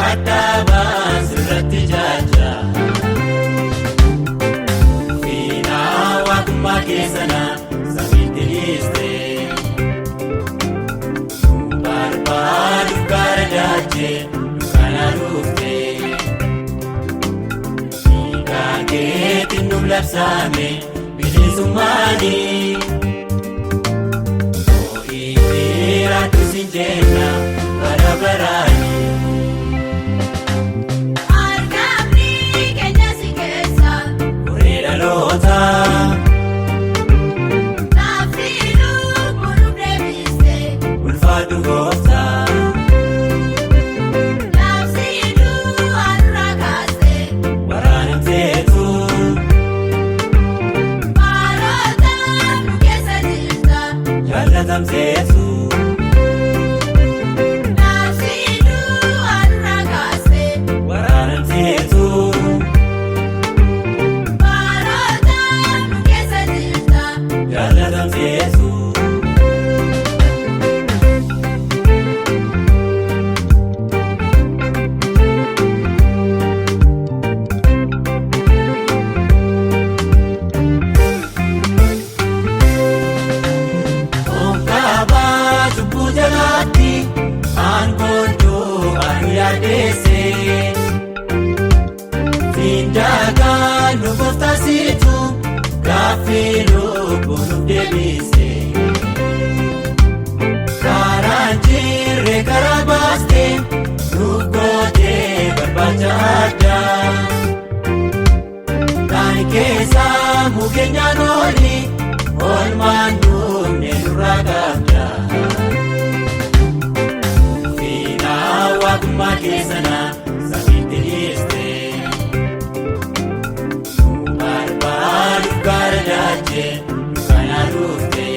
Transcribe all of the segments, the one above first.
Dadhabaan sirratti jaaja. Fiinaa waaqummaa keessana samiitti dhiiste. Nu barbaaduuf gaara daachee dukkana dhufte. Dhiigaa keetiin nuuf labsame bilisummaani. Ho'i jiraatu siin jenna bara baraani. Argamni keenya si keessa. Gurree dhalootaa. Lafti lubbuu nuuf deebiste. Ulfaatu gooftaa. Labsii du'aa nurraa kaaste. Waraanamteetu. Baroota nu keessa jirta. Jaallatamteetu. Labsii du'aa nurraa kaaste. Waraanamteetu. Baroota nu keessa jirta. Jaallatamteetu. Onkaabaa cubbuu jalaatti aangoondoo anu yaaddeesse. Findaagaa nu gooftaasitu gaaffii lubbuu nuuf deebise. Karaan jirre karaa baaste nuuf gootee barbaacha addaa. Kan keessaa mukeenyaan oli oolmaan dhumne nurraa qabda. Fiinaa waaqummaa keessana samiitti dhiiste. Nu barbaaduuf gaara daachee dukkana dhufte.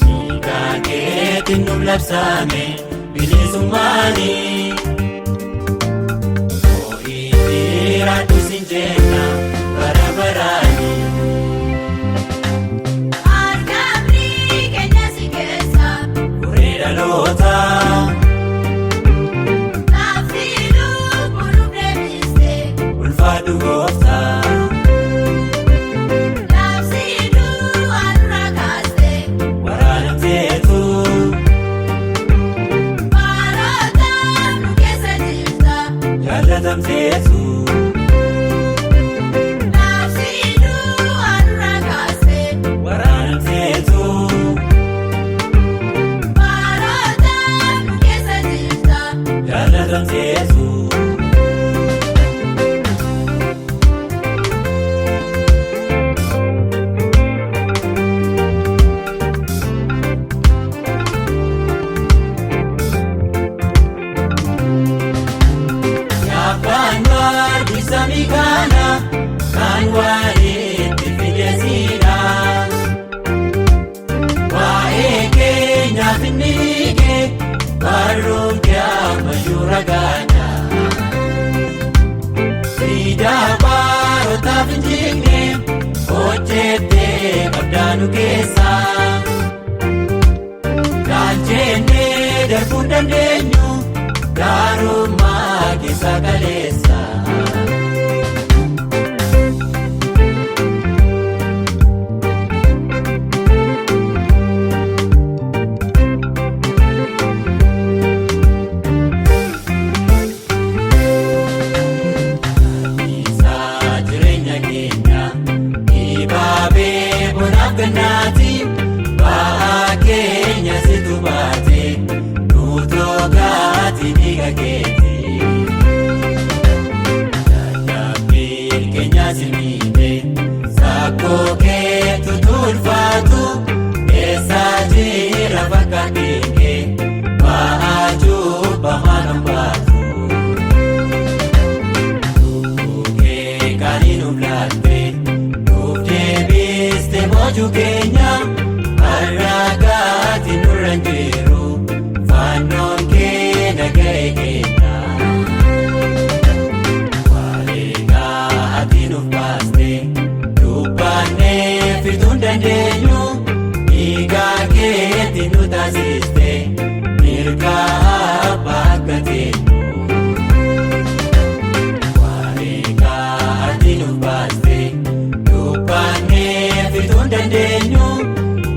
Dhiigaa keetiin nuuf labsame bilisummaani. Ho'i jiraatu siin jenna bara baraani. Argamni keenya si keessa. Gurree dhalootaa. Lafti lubbuu nuuf deebiste. Ulfaatu gooftaa. Labsii du'aa nurraa kaaste. Waraanamteetu. Baroota nu keessa jirta. Jaallatamteetu. Labsii du'aa nurraa kaaste. Waraanamteetu. Baroota nu keessa jirta. Jaallatamteetu. Yaabbaan waardi samii kana kan walitti fideesiidha. Waa'ee keenyaaf inni dhiige barruun kee ammayyuu ragaadha. Siidaa barootaaf hin jigne hojjettee qabdaanu keessa. Galcheennee darbuu hin dandeenyu gaarummaa keessa kaleessa. Isaa jireenya keenya dibaabee bonaaf gannaati ba'aa keenya situ baate nuutoo gaati dhiiga keeti. Dadhabbiin keenya si miidhe sakkoo keetu tulfaatu eessa jira bakka keekee ba'aa cubbamaa kan baatu. Lubbuu kan nuuf laatte nuuf deebiste moojuu keenya har'a gaati nurra hin jiru fannoon kee nagahee kenna. Wareegaa ati nuuf baaste dubbannee fixuu hin dandeenyu dhiigaa keetti nu taasiste. Mirga abbaa akka teenyu. Wareegaa ati nuuf baaste dubbannee fixuu hin dandeenyu.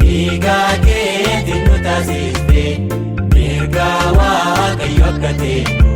Dhiiga keetiin nu taasiste mirga Waaqayyo akka teenyu.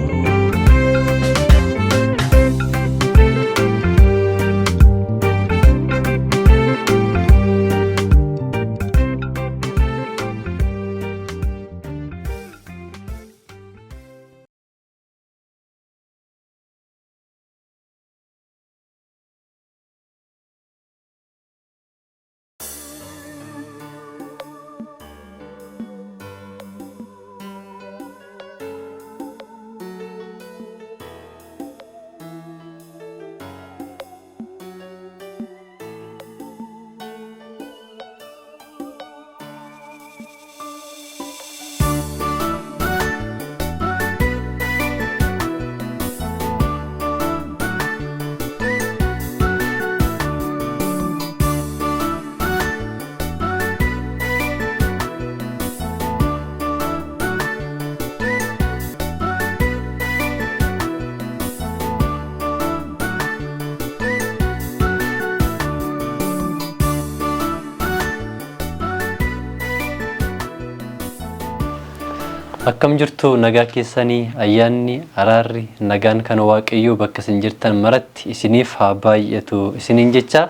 Akkam jirtu nagaa keessanii ayyaanni araarri nagaan kan waaqayyoo bakka isin jirtan maratti isiniif haa baay'atu isiniin jecha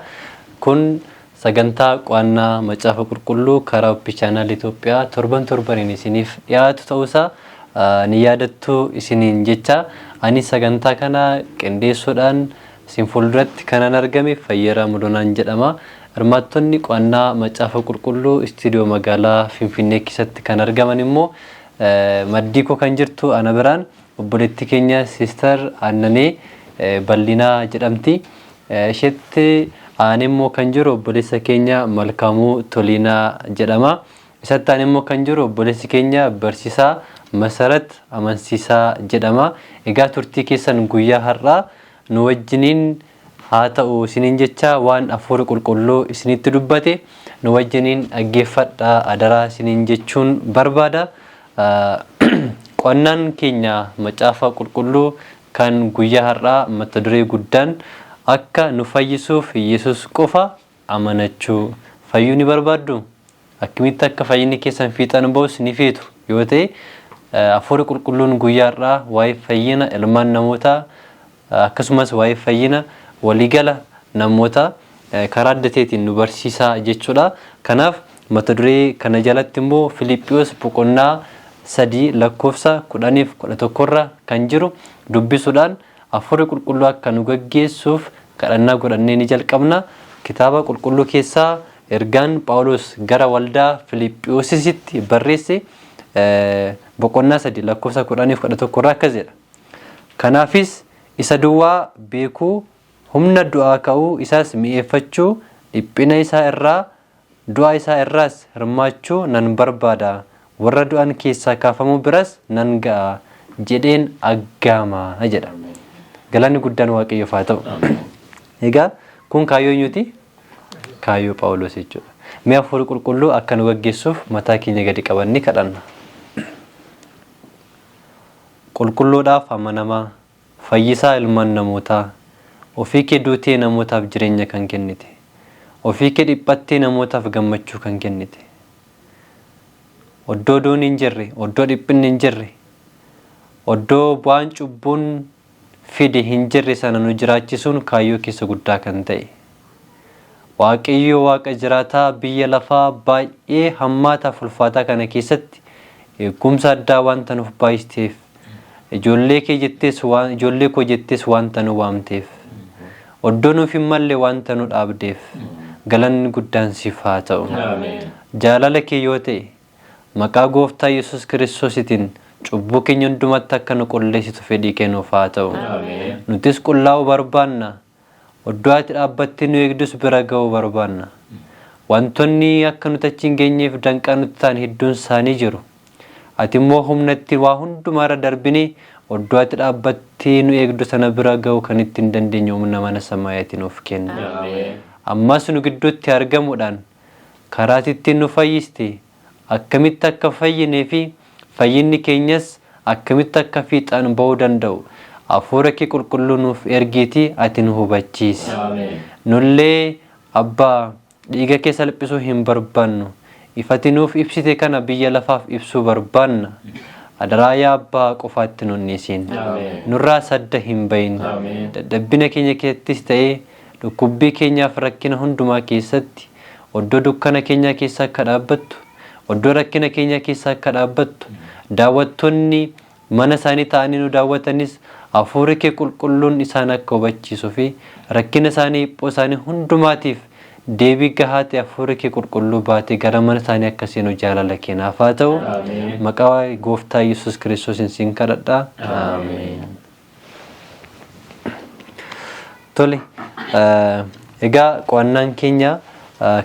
kun sagantaa qo'annaa macaafa qulqulluu karaa Oppi chaanaal Itoophiyaa torban torbaniin isiniif dhiyaatu ta'uusaa ni yaadattu isiniin jecha ani sagantaa kana qindeessuudhaan isin fuulduratti kanan argame Fayyeeraa Mudonaan jedhama. Hirmaattonni qo'annaa macaafa qulqulluu istiidiyoo magaalaa Finfinnee keessatti kan argaman immoo maddii koo kan jirtu ana biraan obboleettii keenya Siistar Aannanee Bal'inaa jedhamti. Isheetti aanee immoo kan jiru obboleessa keenya Malkaamuu Toliinaa jedhama. Isatti aanee immoo kan jiru obboleessi keenya Barsiisaa Masarat Amansiisaa jedhama. Egaa turtii keessan guyyaa har'aa nu wajjiniin haa ta'u isiniin jecha waan hafuura qulqulluu isinitti dubbate nu wajjiniin dhaggeeffadhaa adaraa isiniin jechuun barbaada. Qo'annaan keenya macaafa qulqulluu kan guyyaa har'aa mata duree guddaan akka nu fayyisuuf Yesus qofa amanachuu. Fayyuu ni barbaaddu? Akkamitti akka fayyinni keessan fiixaan ba'us ni feetu yoo ta'e hafuurri qulqulluun guyyaa har'aa waa'ee fayyina ilmaan namootaa akkasumas waa'ee fayyina waliigala namootaa karaa adda ta'eetiin nu barsiisaa jechuudha. Kanaaf mata duree kana jalatti immoo Filiippiyoos boqonnaa 3 lakkoofsa 10 fi 11 irra kan jiru dubbisuudhaan hafuurri qulqulluu akka nu gaggeessuuf kadhannaa godhannee ni jalqabna. Kitaaba qulqulluu keessaa ergaan Phaawulos gara waldaa Filiippiyoosisitti barreesse boqonnaa 3 lakkoofsa 10 fi 11 irra akkas jedha. Kanaafis isa duwwaa beekuu, humna du'aa ka'uu isaas mi'eeffachuu, dhiphina isaa irraa du'a isaa irraas hirmaachuu nan barbaada, warra du'an keessaa kaafamuu biras nan ga'a jedheen aggaama jedha. Galanni guddaan Waaqayyoof haa ta'u. Egaa kun kaayyoo eenyuti? Kaayyoo Phaawulos jechuudha. Mee hafuurri qulqulluu akka nu gaggeessuuf mataa keenya gadi qabannee kadhanna. Qulqulluudhaaf amanamaa, fayyisaa ilmaan namootaa, ofii kee duutee namootaaf jireenya kan kennite, ofii kee dhiphattee namootaaf gammachuu kan kennite, oddoo duuni hin jirre, oddoo dhiphinni hin jirre, oddoo bu'aan cubbuun fide hin jirre sana nu jiraachisuun kaayyoo keessa guddaa kan ta'e. Waaqayyo Waaqa jiraataa biyya lafaa baay'ee hammaataaf ulfaataa kana keessatti eegumsa addaa wanta nuuf baay'isteef, ijoollee kee jettees waan ijoollee koo jettees wanta nu waamteef, oddoo nuuf hin malle wanta nu dhaabdeef galanni guddaan siif haa ta'u. Jaalala kee yoo ta'e maqaa Gooftaa Yesuus Kiristoositiin cubbuu keenya hundumatti akka nu qulleessitu fedhii kee nuuf haa ta'u. Nutis qullaa'uu barbaanna. Oddoo ati dhaabbattee nu eegdus bira ga'uu barbaanna. Wantoonni akka nuti achi hin geenyeef danqaa nutti ta'an hedduun isaanii jiru. Ati immoo humna ittiin waa hundumaarra darbinee oddoo ati dhaabbattee nu eegdu sana bira ga'uu kan ittiin dandeenyu humna mana samaayaati nuuf kenni. Ammas nu gidduutti argamuudhaan karaa ati ittiin nu fayyiste akkamitti akka fayyinee fi Fayyinni keenyas akkamitti akka fiixaan ba'uu danda'u hafuura kee qulqulluu nuuf ergiitii ati nu hubachiisi. Nullee abbaa dhiiga kee salphisuu hin barbaannu. Ifati nuuf ibsite kana biyya lafaaf ibsuu barbaanna. Adaraa yaa abbaa qofaatti nun dhiisin. Nurraa sadda hin bahin. Dadhabbina keenya keessattis ta'ee dhukkubbii keenyaaf rakkina hundumaa keessatti oddoo dukkana keenyaa keessa akka dhaabbattu, oddoo rakkina keenyaa keessa akka dhaabbattu, daawwattoonni mana isaanii ta'anii nu daawwatanis hafuurri kee qulqulluun isaan akka hubachiisuu fi rakkina isaanii dhiphoo isaanii hundumaatiif deebii gahaa ta'e hafuurri kee qulqulluu baatee gara mana isaanii akka seenu jaalala keenyaaf haa ta'u. Maqaa gooftaa Yesuus Kiristoosiin siin kadhadha. Ameen. Tole, egaa qo'annaan keenya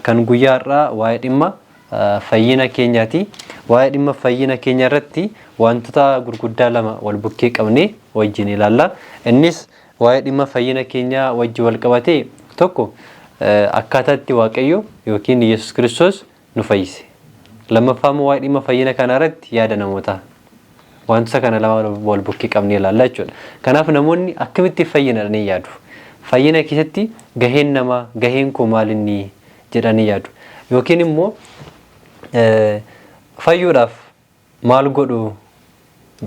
kan guyyaa har'aa waa'ee dhimma fayyina keenyaati. Waa'ee dhimma fayyina keenya irratti wantoota gurguddaa lama wal bukkee qabnee wajjin ilaalla. Innis waa'ee dhimma fayyina keenyaa wajjin wal qabatee tokko akkaataa itti Waaqayyo yookiin Yesuus Kiristoos nu fayyise. Lammaffaa immoo waa'ee dhimma fayyina kanaa irratti yaada namootaa. Wantoota kana lama wal bukkee qabnee ilaalla jechuudha. Kanaaf namoonni akkamitti fayyina jedhanii yaadu? Fayyina keessatti gaheen namaa, gaheen koo maal inni jedhanii yaadu. Yookiin immoo fayyuudhaaf maal godhu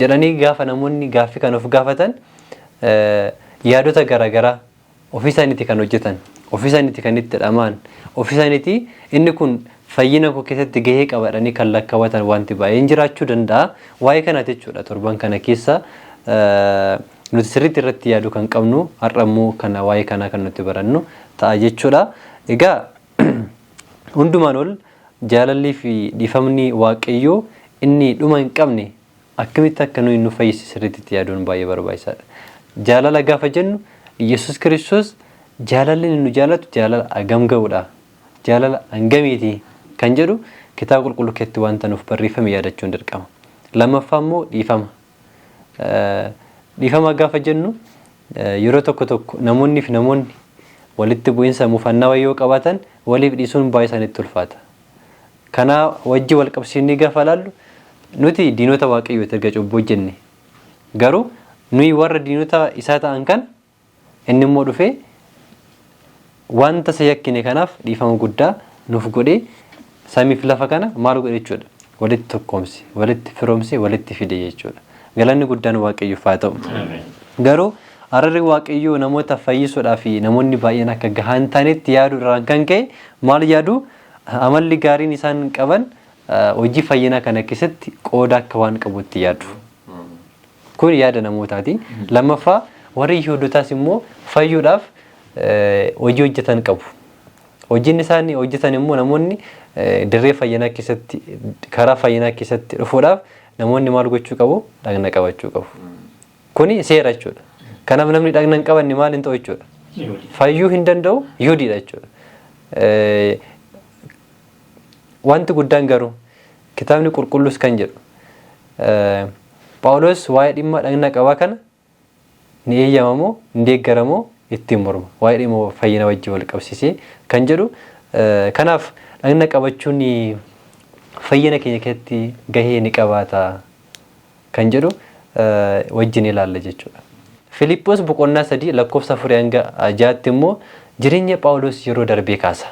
jedhanii gaafa namoonni gaaffii kan of gaafatan yaadota garaagaraa ofii isaaniitti kan hojjetan, ofii isaaniitti kan itti dhama'an, ofii isaaniitti inni kun fayyina koo keessatti gahee qaba jedhanii kan lakkaawwatan wanti baay'een jiraachuu danda'a. Waa'ee kanaati jechuudha torban kana keessa nuti sirriitti irratti yaaduu kan qabnu har'a immoo kana waa'ee kanaa kan nuti barannu ta'a jechuudha. Egaa hundumaan ol jaalallii fi dhiifamni Waaqayyoo inni dhuma hin qabne akkamitti akka nuyi nu fayyise sirriitti itti yaaduun baay'ee barbaachisaadha. Jaalala gaafa jennu Yesuus Kiristoos jaalalli inni nu jaalatu jaalala hagam ga'uudha. Jaalala hangamiiti kan jedhu kitaaba qulqulluu keessatti wanta nuuf barreeffame yaadachuun dirqama. Lammaffaa immoo dhiifama. Dhiifama gaafa jennu yeroo tokko tokko namoonni fi namoonni walitti bu'iinsa mufannaa yoo qabaatan waliif dhiisuun baay'ee isaanitti ulfaata. Kanaa wajji wal qabsiisnee gaafa ilaallu nuti diinota Waaqayyooti erga cubbuu hojjenne. Garuu nuyi warra diinota isaa ta'an kan inni immoo dhufee wanta isa yakkine kanaaf dhiifama guddaa nuuf godhee samiif lafa kana maal godhe jechuudha. Walitti tokkoomse, walitti firoomse, walitti fide jechuudha. Galanni guddaan Waaqayyoof haa ta'u. Garuu araarri Waaqayyoo namoota fayyisuudhaa fi namoonni baay'een akka gahaa hin taanetti yaaduu irraan kan ka'e maal yaadu amalli gaariin isaan qaban hojii fayyinaa kana keessatti qooda akka waan qabutti yaadu. Kun yaada namootaati. Lammaffaa warri Yihuudootaas immoo fayyuudhaaf hojii hojjetan qabu. Hojiin isaan hojjetan immoo namoonni dirree fayyinaa keessatti karaa fayyinaa keessatti dhufuudhaaf namoonni maal gochuu qabu? Dhagna qabachuu qabu. Kuni seera jechuudha. Kanaaf namni dhagna hin qabanne maal hin ta'u jechuudha. Fayyuu hin danda'u Yihudiidha jechuudha. Wanti guddaan garuu kitaabni qulqulluus kan jedhu Phaawulos waa'ee dhimma dhagna qabaa kana ni eeyyamamoo ni deeggaramoo ittiin morma. Waa'ee dhimma fayyina wajjin wal qabsiisee kan jedhu kanaaf dhagna qabachuun fayyina keenya keessatti gahee ni qabaata kan jedhu wajjin ilaalla jechuudha. Filiiphoos boqonnaa 3 lakkoofsa 4 hanga 6tti immoo jireenya Phaawulos yeroo darbee kaasa.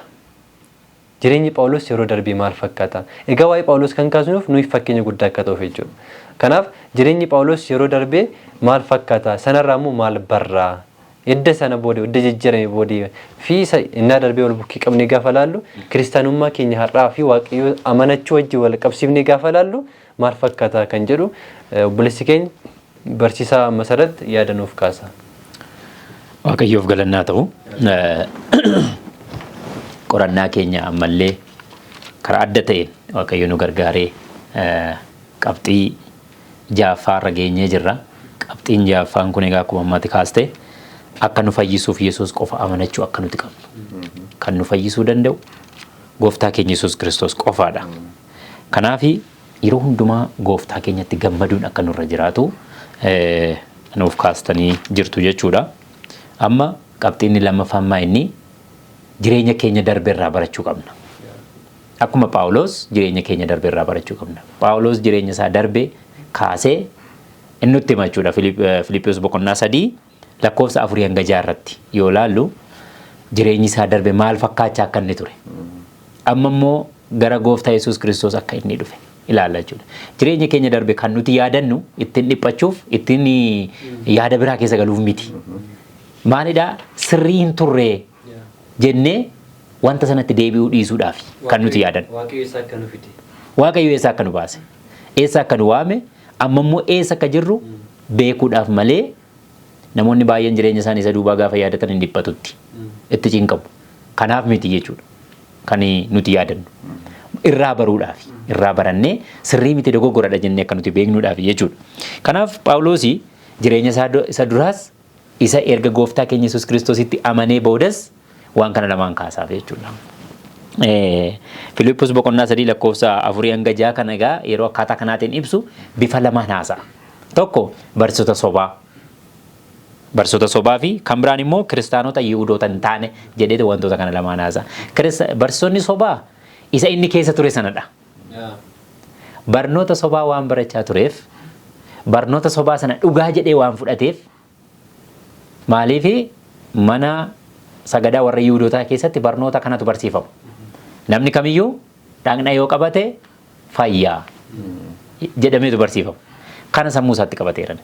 Jireenyi Phaawulos yeroo darbee maal fakkaata? Egaa waa'ee Phaawulos kan kaasnuuf nuyi fakkeenya guddaa akka ta'uuf jechuudha. Kanaaf jireenyi Phaawulos yeroo darbee maal fakkaata? Sanarraa immoo maal barraa? Edda sana booda, edda jijjiirame booda fi isa innaa darbee wal bukkee qabnee gaafa laallu kiristaanummaa keenya har'aa fi Waaqayyoo amanachuu wajjin wal qabsiifnee gaafa laallu maal fakkaata kan jedhu obboleessi keenya barsiisaa Masarat yaada nuuf kaasa. Waaqayyoof galannaa ta'u. Qorannaa keenya ammallee karaa adda ta'een Waaqayyo nu gargaaree qabxii ja'affaa irra geenyee jirra. Qabxiin ja'affaan kun egaa akkuma ammatti kaaste akka nu fayyisuuf Yesuus qofa amanachuu akka nuti qabnu. Kan nu fayyisuu danda'u gooftaa keenya Yesuus Kiristoos qofaadha. Kanaaf yeroo hundumaa gooftaa keenyatti gammaduun akka nurra jiraatu nuuf kaastanii jirtu jechuudha. Amma qabxiinni lammaffaan maa inni jireenya keenya darbe irraa barachuu qabna. Akkuma Phaawulos jireenya keenya darbe irraa barachuu qabna. Phaawulos jireenya isaa darbe kaasee inni nutti hima jechuudha. Filiphiyuus boqonnaa 3 lakkoofsa 4 hanga 6 irratti yoo ilaallu jireenyi isaa darbe maal fakkaachaa akka inni ture. Amma immoo gara gooftaa Yesuus Kiristoos akka inni dhufe ilaalla jechuudha. Jireenya keenya darbe kan nuti yaadannu ittiin dhiphachuuf, ittiin yaada biraa keessa galuuf miti. Maalidhaa, sirrii hin turree jennee wanta sanatti deebi'uu dhiisuudhaaf kan nuti yaadannu. Waaqayyo eessaa akka nu fide. Waaqayyo eessaa akka nu baase, eessa akka nu waame, amma immoo eessa akka jirru beekuudhaaf malee, namoonni baay'een jireenya isaanii isa duubaa gaafa yaadatan hin dhiphatutti. Itti cinqamu. Kanaaf miti jechuudha. Kan nuti yaadannu. Irraa baruudhaaf, irraa barannee sirrii miti, dogoggoradha jennee akka nuti beeknuudhaaf jechuudha. Kanaaf Phaawulos jireenya isaa isa duraas, isa erga gooftaa keenya Yesuus Kiristoositti amanee boodas waan kana lamaan kaasaaf jechuudha. Filiphus boqonnaa 3 lakkoofsa 4 hanga 6 kana egaa yeroo akkaataa kanaatiin ibsu bifa lamaan haasa'a. Tokko barsiisota sobaa. Barsiisota sobaa fi kan biraan immoo kiristaanota Yihudoota hin taane jedheetu wantoota kana lamaan haasa'a. Barsiisonni sobaa isa inni keessa ture sanadha. Barnoota sobaa waan barachaa tureef, barnoota sobaa sana dhugaa jedhee waan fudhateef, maaliif, mana sagadaa warra Yihuudootaa keessatti barnoota kanatu barsiifamu. Namni kamiyyuu dhaqna yoo qabate fayyaa jedhameetu barsiifamu. Kana sammuu isaatti qabateera.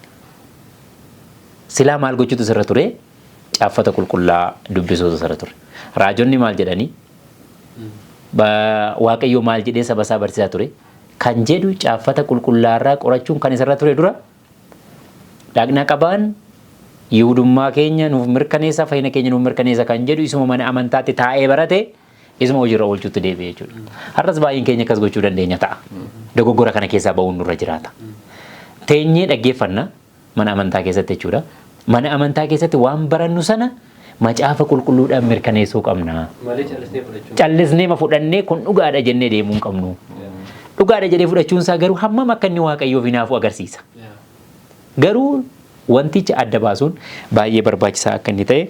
Silaa maal gochuutu sirra ture? Caaffata qulqullaa dubbisuutu sirra ture. Raajonni maal jedhanii? Waaqayyo maal jedhee saba isaa barsiisaa ture? Kan jedhu caaffata qulqullaarraa qorachuun kan isarra ture dura, dhaqna qabaan Yihudummaa keenya nuuf mirkaneessa, fayyina keenya nuuf mirkaneessa kan jedhu isuma mana amantaatti taa'ee barate, isuma hojiirra oolchuutti deebi'e jechuudha. Har'as baay'een keenya akkas gochuu dandeenya ta'a. Dogoggora kana keessaa ba'uun nurra jiraata. Teenyee dhaggeeffanna mana amantaa keessatti jechuudha. Mana amantaa keessatti waan barannu sana macaafa qulqulluudhaan mirkaneessuu qabna. Malee callisnee fudhachuu. Callisnee ma fudhannee kun dhugaadha jennee deemuu hin qabnu. Dhugaadha jedhee fudhachuun isaa garuu hammam akka inni Waaqayyoof hinaafu agarsiisa. Garuu wanticha adda baasuun baay'ee barbaachisaa akka inni ta'e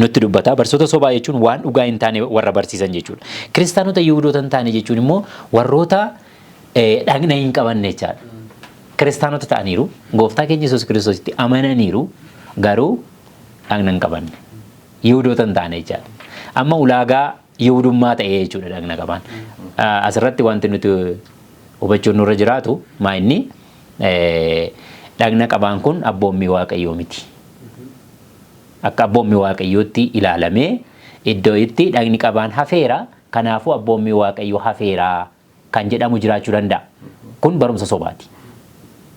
nutti dubbata. Barsiisota sobaa jechuun waan dhugaa hin taane warra barsiisan jechuudha. Kiristaanota Yihudoota hin taane jechuun immoo warroota dhagna hin qabanne jechaadha. Kiristaanota ta'aniiru, gooftaa keenya Yesuus Kiristoositti amananiiru, garuu dhagna hin qabanne. Yihudoota hin taane jechaadha. Amma ulaagaa Yihudummaa ta'ee jechuudha dhagna qabaan. Asirratti wanti nuti hubachuun nurra jiraatu maa inni, dhagna qabaan kun abboommii Waaqayyoo miti. Akka abboommii Waaqayyootti ilaalamee iddoo itti dhagni qabaan hafeera, kanaafuu abboommii Waaqayyoo hafeera kan jedhamu jiraachuu danda'a. Kun barumsa sobaati.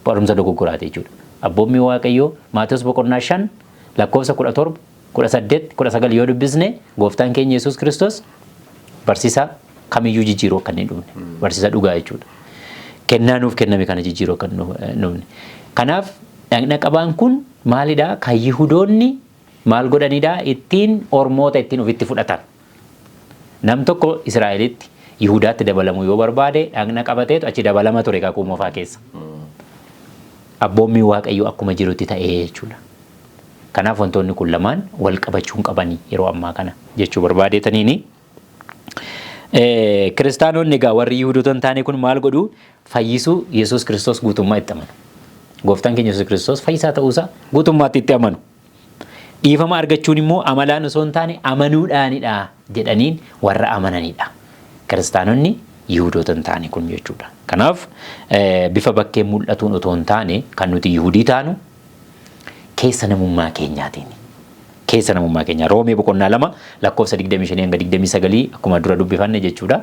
Barumsa dogoggoraati jechuudha. Abboommii Waaqayyoo Maatewos boqonnaa 5 lakkoofsa 17, 18, 19 yoo dubbisne, gooftaan keenya Yesuus Kiristoos barsiisa kamiyyuu jijjiiruu akka inni hin dhufne. Barsiisa dhugaa jechuudha. Kennaa nuuf kenname kana jijjiiruu akka hin dhufne. Kanaaf dhaqna qabaan kun maalidhaa? Kan Yihudoonni maal godhanidhaa? Ittiin ormoota ittiin ofitti fudhatan. Nam tokko Israa'elitti, Yihudaatti dabalamuu yoo barbaade, dhaqna qabateetu achi dabalama ture kakuu moofaa keessa. Abboommii Waaqayyoo akkuma jirutti ta'ee jechuudha. Kanaaf wantoonni kun lamaan wal qabachuu hin qabanii yeroo ammaa kana jechuu barbaadeetaniini. Kiristaanonni egaa warri Yihudoota hin taane kun maal godhu? Fayyisuu Yesuus Kiristoos guutummaa itti amanu. Gooftaan keenya Yesuus Kiristoos fayyisaa ta'uusaa guutummaatti itti amanu. Dhiifama argachuun immoo amalaan osoo hin taane amanuudhaanidha jedhaniin warra amananidha. Kiristaanonni Yihudoota hin taane kun jechuudha. Kanaaf bifa bakkee mul'atuun otoo hin taane, kan nuti Yihudii taanu keessa namummaa keenyaatiin. Keessa namummaa keenyaa. Roomee boqonnaa 2 lakkoofsa 25 hanga 29 akkuma dura dubbifanne jechuudha.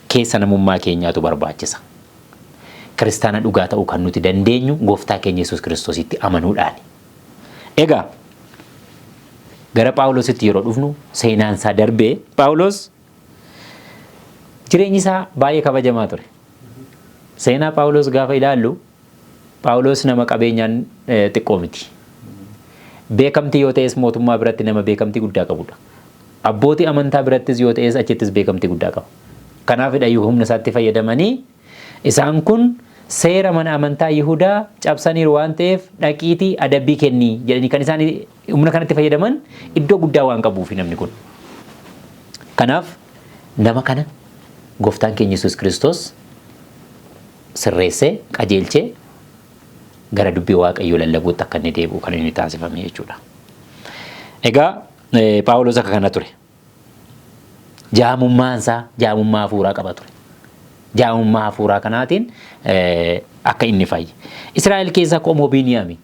Keessa namummaa keenyaatu barbaachisa. Kiristaana dhugaa ta'uu kan nuti dandeenyu gooftaa keenya Yesuus Kiristoositti amanuudhaani. Egaa gara Phaawulositti yeroo dhufnu, seenaan isaa darbee, Phaawulos jireenyi isaa baay'ee kabajamaa ture. Seenaa Phaawulos gaafa ilaallu, Phaawulos nama qabeenyaan xiqqoo miti. Beekamtii yoo ta'es mootummaa biratti nama beekamtii guddaa qabudha. Abbootii amantaa birattis yoo ta'es achittis beekamtii guddaa qaba. Kanaafidha iyyuu humna isaatti fayyadamanii, isaan kun seera mana amantaa Yihudaa cabsaniiru waan ta'eef dhaqiitii adabbii kennii jedhanii kan isaan humna kanatti fayyadaman, iddoo guddaa waan qabuufi namni kun. Kanaaf Nama kana gooftaan keenya Yesuus Kiristoos sirreessee qajeelchee gara dubbii Waaqayyoo lallabuutti akka inni deebi'u kan inni taasifame jechuudha. Egaa Phaawulos akka kana ture. Jaamummaan isaa jaamummaa hafuuraa qaba ture. Jaamummaa hafuuraa kanaatiin akka inni fayye. Israa'el keessaa qomoo Biiniyaami.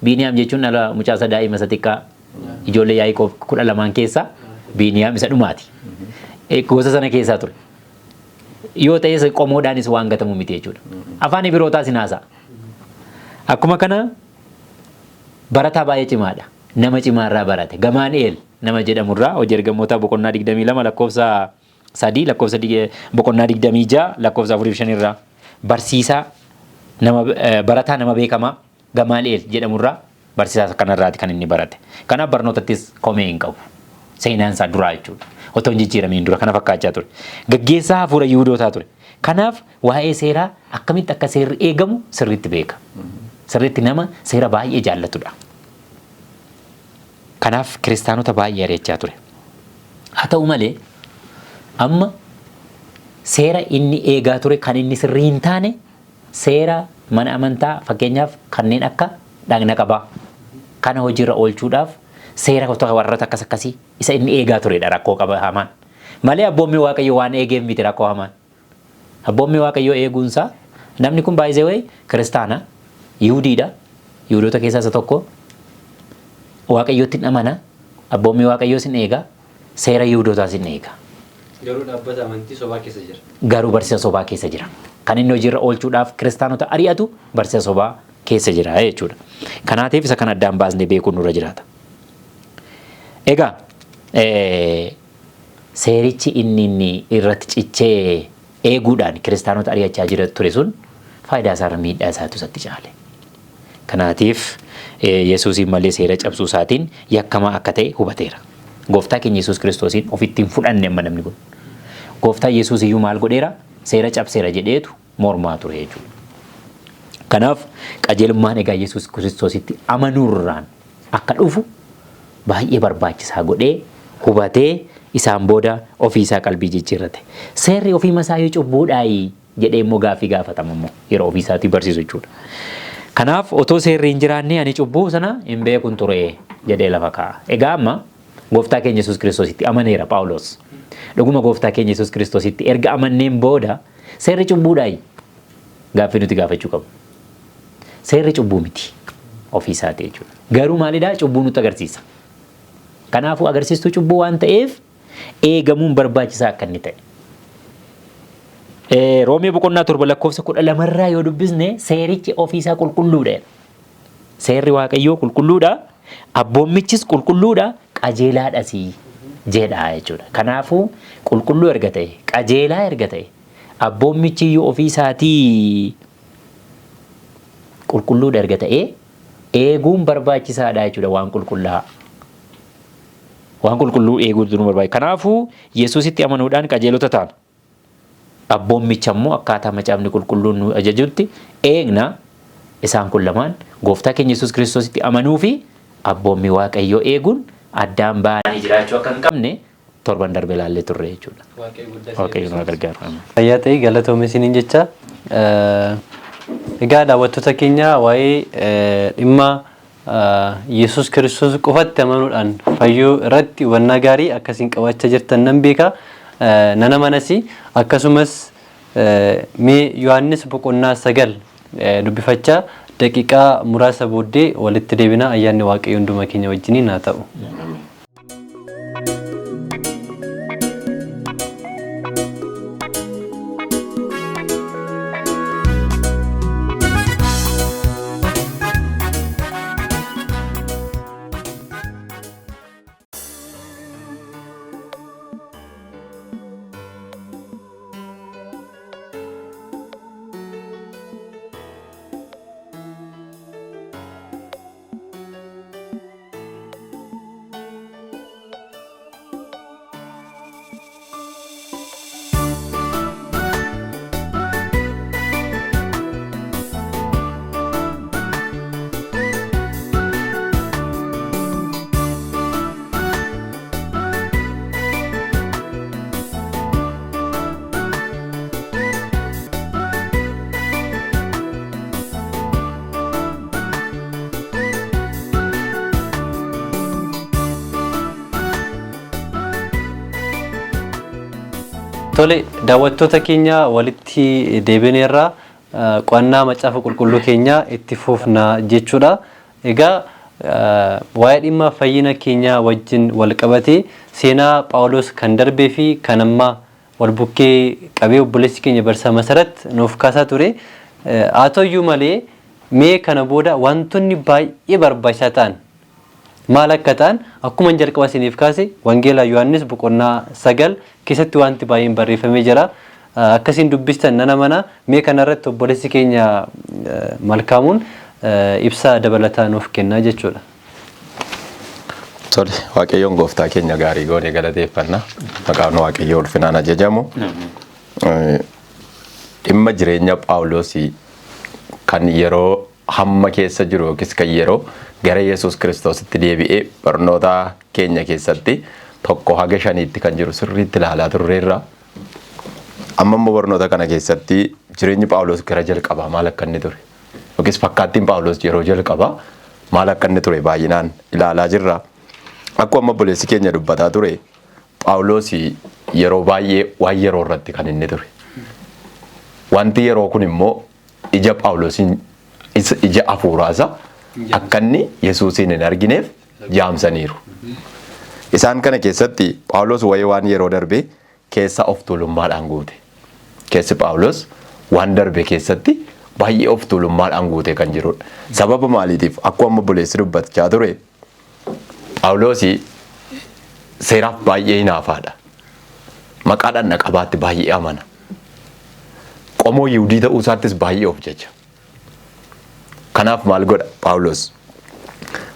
Biiniyaam jechuun dhala mucaa isa daa'ima isa xiqqaa ijoollee Yaaqoob 12 keessaa Biiniyaam isa dhumaati. Gosa sana keessaa ture. Yoo ta'es qomoodhaanis waan gatamu miti jechuudha. Afaan Ibrootaas hin haasa'a. Akkuma kana barataa baay'ee cimaadha. Nama cimaarraa barate. Gamaani'eel nama jedhamurraa hojii ergamootaa boqonnaa 22 lakkoofsa 3 lakkoofsa boqonnaa 26 lakkoofsa 4 fi 5 irraa barsiisaa nama barataa nama beekamaa Gamaali'eel jedhamurraa barsiisaa kanarraati kan inni barate. Kanaaf barnootattis komee hin qabu. Seenaan isaa duraa jechuudha. Otoo hin jijjiiramiin dura kana fakkaachaa ture. Gaggeessaa hafuura Yihuudootaa ture. Kanaaf waa'ee seeraa akkamitti akka seerri eegamu sirriitti beeka. Sirriitti nama seera baay'ee jaallatudha. Kanaaf kiristaanota baay'ee ari'achaa ture. Haa ta'u malee amma seera inni eegaa ture kan inni sirrii hin taane seera mana amantaa fakkeenyaaf kanneen akka dhagna qabaa kana hojiirra oolchuudhaaf seera warroota akkas akkasii isa inni eegaa turedha rakkoo qaba hamaan. Malee abboommii Waaqayyo waan eegeef miti rakkoo hamaan. Abboommii Waaqayyoo eeguunsaa namni kun baay'isee wayi kiristaana Yihudiidha. Yihudoota keessaa isa tokko. Waaqayyootti hin amana. Abboommii Waaqayyoos hin eega. Seera Yihudootaas hin eega. Garuu dhaabbata amantii sobaa keessa jira. Garuu barsiisa sobaa keessa jira. Kan inni hojiirra oolchuudhaaf kiristaanota ari'atu barsiisa sobaa keessa jira jechuudha. Kanaatiif isa kan addaan baasnee beekuun nurra jiraata. Egaa seerichi inni inni irratti cichee eeguudhaan kiristaanota ari'achaa jira ture sun faayidaa isaarra miidhaa isaatu isatti caale. Kanaatiif Yesuusiin malee seera cabsuu isaatiin yakkamaa akka ta'e hubateera. Gooftaa keenya Yesuus Kiristoosiin ofitti hin fudhanne amma namni kun. Gooftaa Yesuus iyyuu maal godheera? Seera cabseera jedheetu mormaa ture jechuudha. Kanaaf qajeelummaan egaa Yesuus Kiristoositti amanuurraan akka dhufu baay'ee barbaachisaa godhee hubatee isaan booda ofii isaa qalbii jijjiirrate. Seerri ofii masaayyuu cubbuudhaayi jedhee immoo gaaffii gaafatama immoo yeroo ofii isaatii barsiisu jechuudha. Kanaaf otoo seerri hin jiraanne ani cubbuu sana hin beekun ture jedhee lafa kaa'a. Egaa amma gooftaa keenya Yesuus Kiristoositti amaneera Phaawulos. Dhuguma gooftaa keenya Yesuus Kiristoositti erga amanneen booda seerri cubbuudhaayi gaaffii nuti gaafachuu qabnu. Seerri cubbuu miti ofii isaatii jechuudha. Garuu maalidhaa cubbuu nutti agarsiisa. Kanaafuu agarsiistuu cubbuu waan ta'eef eegamuun barbaachisaa akka inni ta'e. Roomee boqonnaa 7 lakkoofsa 12 irraa yoo dubbisne seerichi ofiisaa qulqulluudha jedha. Seerri Waaqayyoo qulqulluudha, abboommichis qulqulluudha, qajeelaadhas jedha jechuudha. Kanaafuu qulqulluu erga ta'e, qajeelaa erga ta'e, abboommichi iyyuu ofii isaatii qulqulluudha erga ta'e eeguun barbaachisaadha jechuudha waan qulqullaa'aa. Waan qulqulluu eeguutu nu barbaachisa. Kanaafuu Yesuusitti amanuudhaan qajeelota taana. Abboommicha immoo akkaataa macaafni qulqulluun nu ajajutti eegna. Isaan kun lamaan gooftaa keenya Yesuus Kiristoositti amanuu fi abboommii Waaqayyoo eeguun addaan ba'anii jiraachuu akka hin qabne torban darbe ilaallee turre jechuudha. Waaqayyo nu haa gargaaru. Ameen. Fayyaa ta'ii galatoomi isiniin jecha. Egaa daawwattoota keenya waa'ee dhimma Yesuus Kiristoos qofatti amanuudhaan fayyuu irratti hubannaa gaarii akkasiin qabaachaa jirtan nan beeka. Nan amanas akkasumas mee Yohaannis boqonnaa 9 dubbifachaa daqiiqaa muraasa booddee walitti deebina ayyaanni Waaqayyo hunduma keenya wajjiniin haa ta'u. Tole, daawwattoota keenya, walitti deebineerra. Qo'annaa Macaafa Qulqulluu keenya itti fufna jechuudha. Egaa waa'ee dhimma fayyina keenya wajjin wal qabatee seenaa Phaawulos kan darbee fi kan ammaa wal bukkee qabee obboleessi keenya Barsaa Masarat nuuf kaasaa ture. Haa ta'uyyuu malee, mee kana booda wantoonni baay'ee barbaachisaa ta'an maal akka ta'an, akkuma jalqaba isiniif kaase, Wangeela Yohaannis boqonnaa 9 keessatti wanti baay'een barreeffamee jira. Akkasiin dubbistan nana mana. Mee kanarratti obboleessi keenya Malkaamuun ibsa dabalataa nuuf kennaa jechuudha. Tole, Waaqayyoon gooftaa keenya gaarii goonee galateeffanna. Maqaan Waaqayyoo ulfinaan ajajamu. Dhimma jireenya Phaawulosii kan yeroo hamma keessa jiru yookiis kan yeroo gara Yesuus Kiristoositti deebi'ee barnoota keenya keessatti 1 haga 5tti kan jiru sirriitti ilaalaa turreerra. Amma immoo barnoota kana keessatti jireenyi Phaawulos gara jalqabaa maal akka inni ture, yookiis fakkaattiin Phaawulos yeroo jalqabaa maal akka inni ture baay'inaan ilaalaa jirra. Akkuma amma obboleessi keenya dubbataa ture, Phaawulos yeroo baay'ee waan yeroo irratti kan inni ture. Wanti yeroo kun immoo ija Phaawulosiin, ija hafuuraasaa akka inni Yesuusiin hin argineef jaamsaniiru. Isaan kana keessatti Phaawulos wayii waan yeroo darbe keessa of tuulummaadhaan guute. Keessi Phaawulos waan darbe keessatti baay'ee of tuulummaadhaan guute kan jirudha. Sababa maaliitiif? Akkuma amma obboleessi dubbachaa ture, Phaawulos seeraaf baay'ee hinaafaadha. Maqaa dhaqna qabaatti baay'ee amana. Qomoo Yihuudii ta'uu isaattis baay'ee of jaja. Kanaaf maal godha Phaawulos?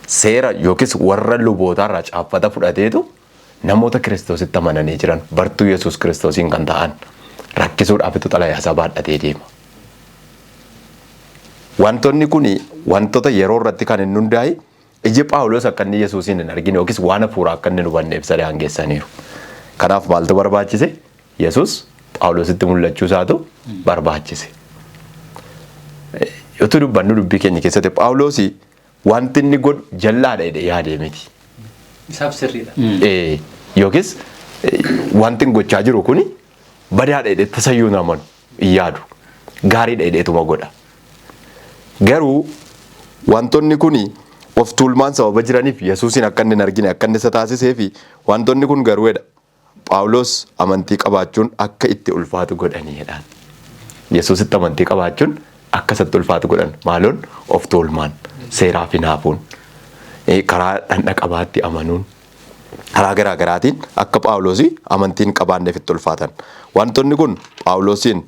Seera yookiis warra lubootaarraa caaffata fudhateetu namoota Kiristoositti amananii jiran, bartuu Yesuus Kiristoosiin kan ta'an rakkisuudhaafitu xalayaa isaa baadhatee deema. Wantoonni kun wantoota yeroo irratti kan hin hundaa'e iji Phaawulos akka inni Yesuusiin hin argine yookiis waan hafuuraa akka inni hin hubanne ibsa daangeessaniiru. Kanaaf maaltu barbaachise? Yesuus Phaawulositti mul'achuu isaatu barbaachise. Utuu dubbannu dubbii keenya keessatti, Phaawulos wanti inni godhu jallaadha jedhee yaadee miti. Isaaf sirriidha. Yookiis wanti inni gochaa jiru kuni badaadha jedhee tasayyuu hin amanu, hin yaadu. Gaariidha jedheetuma godha. Garuu wantoonni kuni of tuulmaan sababa jiraniif Yesuusin akka inni hin argine akka inni isa taasisee fi wantoonni kun garuu jedha, Phaawulos amantii qabaachuun akka itti ulfaatu godhanii jedhaan. Yesuusitti amantii qabaachuun akka isatti ulfaatu godhan. Maaloon? Of tuulmaan, seeraaf hinaafuun, karaa dhandha qabaatti amanuun, karaa garaa garaatiin akka Phaawulos amantiin qabaanneef itti ulfaatan. Wantoonni kun Phaawulosiin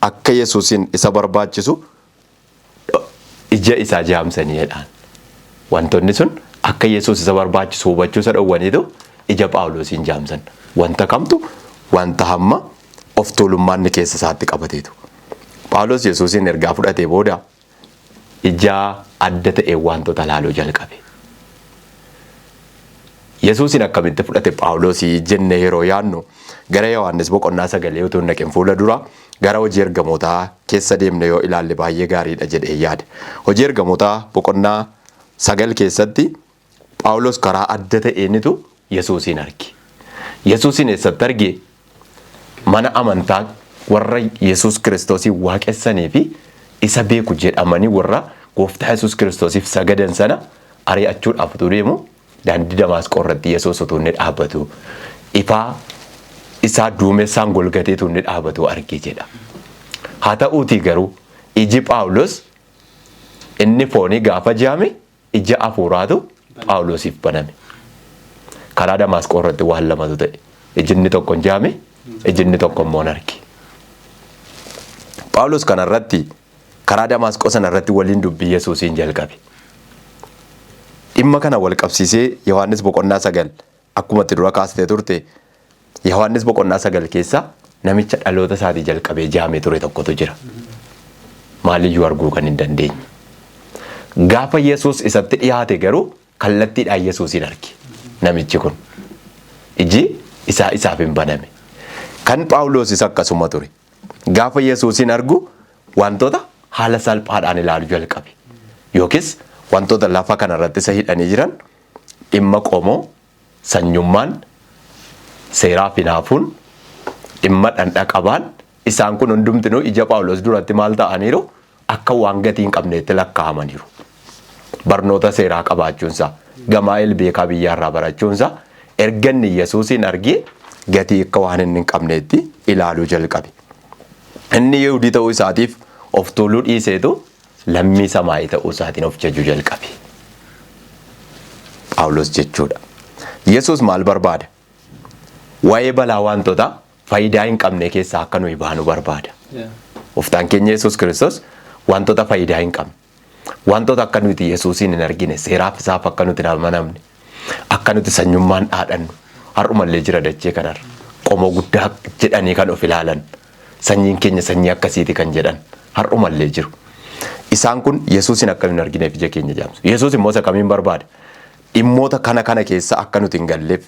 akka Yesuusiin isa barbaachisu ija isaa jaamsanii jedhaan. Wantoonni sun akka Yesuus isa barbaachisu hubachuu isa dhowwaniitu ija Phaawulosiin jaamsan. Wanta kamtu? Wanta hamma of tuulummaan keessa isaatti qabateetu. Phaawulos Yesuusiin ergaa fudhatee booda ija adda ta'e wantoota ilaaluu jalqabe. Yesuusiin akkamitti fudhate Phaawulosii jenne yeroo yaadnu, gara Yohaannis boqonnaa 9 utuu hin dhaqin fuula dura gara Hojii Ergamootaa keessa deemne yoo ilaalle baay'ee gaariidha jedhee yaada. Hojii Ergamootaa boqonnaa 9 keessatti Phaawulos karaa adda ta'eenitu Yesuusiin arge. Yesuusiin eessatti arge? Mana amantaa warra Yesuus Kiristoosiin waaqessanii fi isa beeku jedhamanii warra gooftaa Yesuus Kiristoosiif sagadan sana ari'achuudhaaf utuu deemu, daandii Damaasqoo irratti Yesuus utuu inni dhaabbatu, ifaa isaa duumessaan golgatee utuu inni dhaabatu arge jedha. Haa ta'uutii garuu iji Phaawulos inni foonii gaafa jaame, ija hafuuraatu Phaawulosiif baname. Karaa Damaasqoo irratti waan lamatu ta'e. Iji inni tokko hin jaame, iji inni tokko immoo hin arge. Phaawulos kanarratti, karaa Damaasqoo sana irratti waliin dubbii Yesuusiin jalqabe. Dhimma kana wal qabsiisee Yohaannis boqonnaa 9, akkuma itti dura kaastee turte, Yohaannis boqonnaa 9 keessa namicha dhaloota isaatii jalqabee jaamee ture tokkotu jira. Maaliyyuu arguu kan hin dandeenye. Gaafa Yesuus isatti dhiyaate garuu kallattiidhaan Yesuusin arge. Namichi kun iji isaa isaaf hin baname. Kan Phaawulosis akkasuma ture. Gaafa Yesuusin argu wantoota haala salphaadhaan ilaaluu jalqabe. Yookiis wantoota lafa kanarratti isa hidhanii jiran, dhimma qomoo, sanyummaan, seeraaf hinaafuun, Dhimma dhandha qabaan isaan kun hundumtinuu ija Phaawulos duratti maal ta'aniiru? Akka waan gatii hin qabneetti lakkaa'amaniiru. Barnoota seeraa qabaachuunsa, Gamaa'el beekaa biyyaarraa barachuunsa erga inni Yesuusiin argee gatii akka waan inni hin qabneetti ilaaluu jalqabe. Inni Yihudii ta'uu isaatiif of tuuluu dhiiseetu lammii samaayii ta'uu isaatiin of jajuu jalqabe. Phaawulos jechuudha. Yesuus maal barbaada? Waa'ee balaa wantoota faayidaa hin qabne keessaa akka nuyi baanu barbaada. Gooftaan keenya Yesuus Kiristoos wantoota faayidaa hin qabne, wantoota akka nuti Yesuusiin hin argine, seeraaf isaaf akka nuti hin amanamne, akka nuti sanyummaan dhaadhannu har'umallee jira dachee kanarra. Qomoo guddaa jedhanii kan of ilaalan, sanyiin keenya sanyii akkasiiti kan jedhan har'umallee jiru. Isaan kun Yesuusin akka hin argineef ija keenya jaamsu. Yesuus immoo isa kamiin barbaada? Dhimmoota kana kana keessa akka nuti hin galleef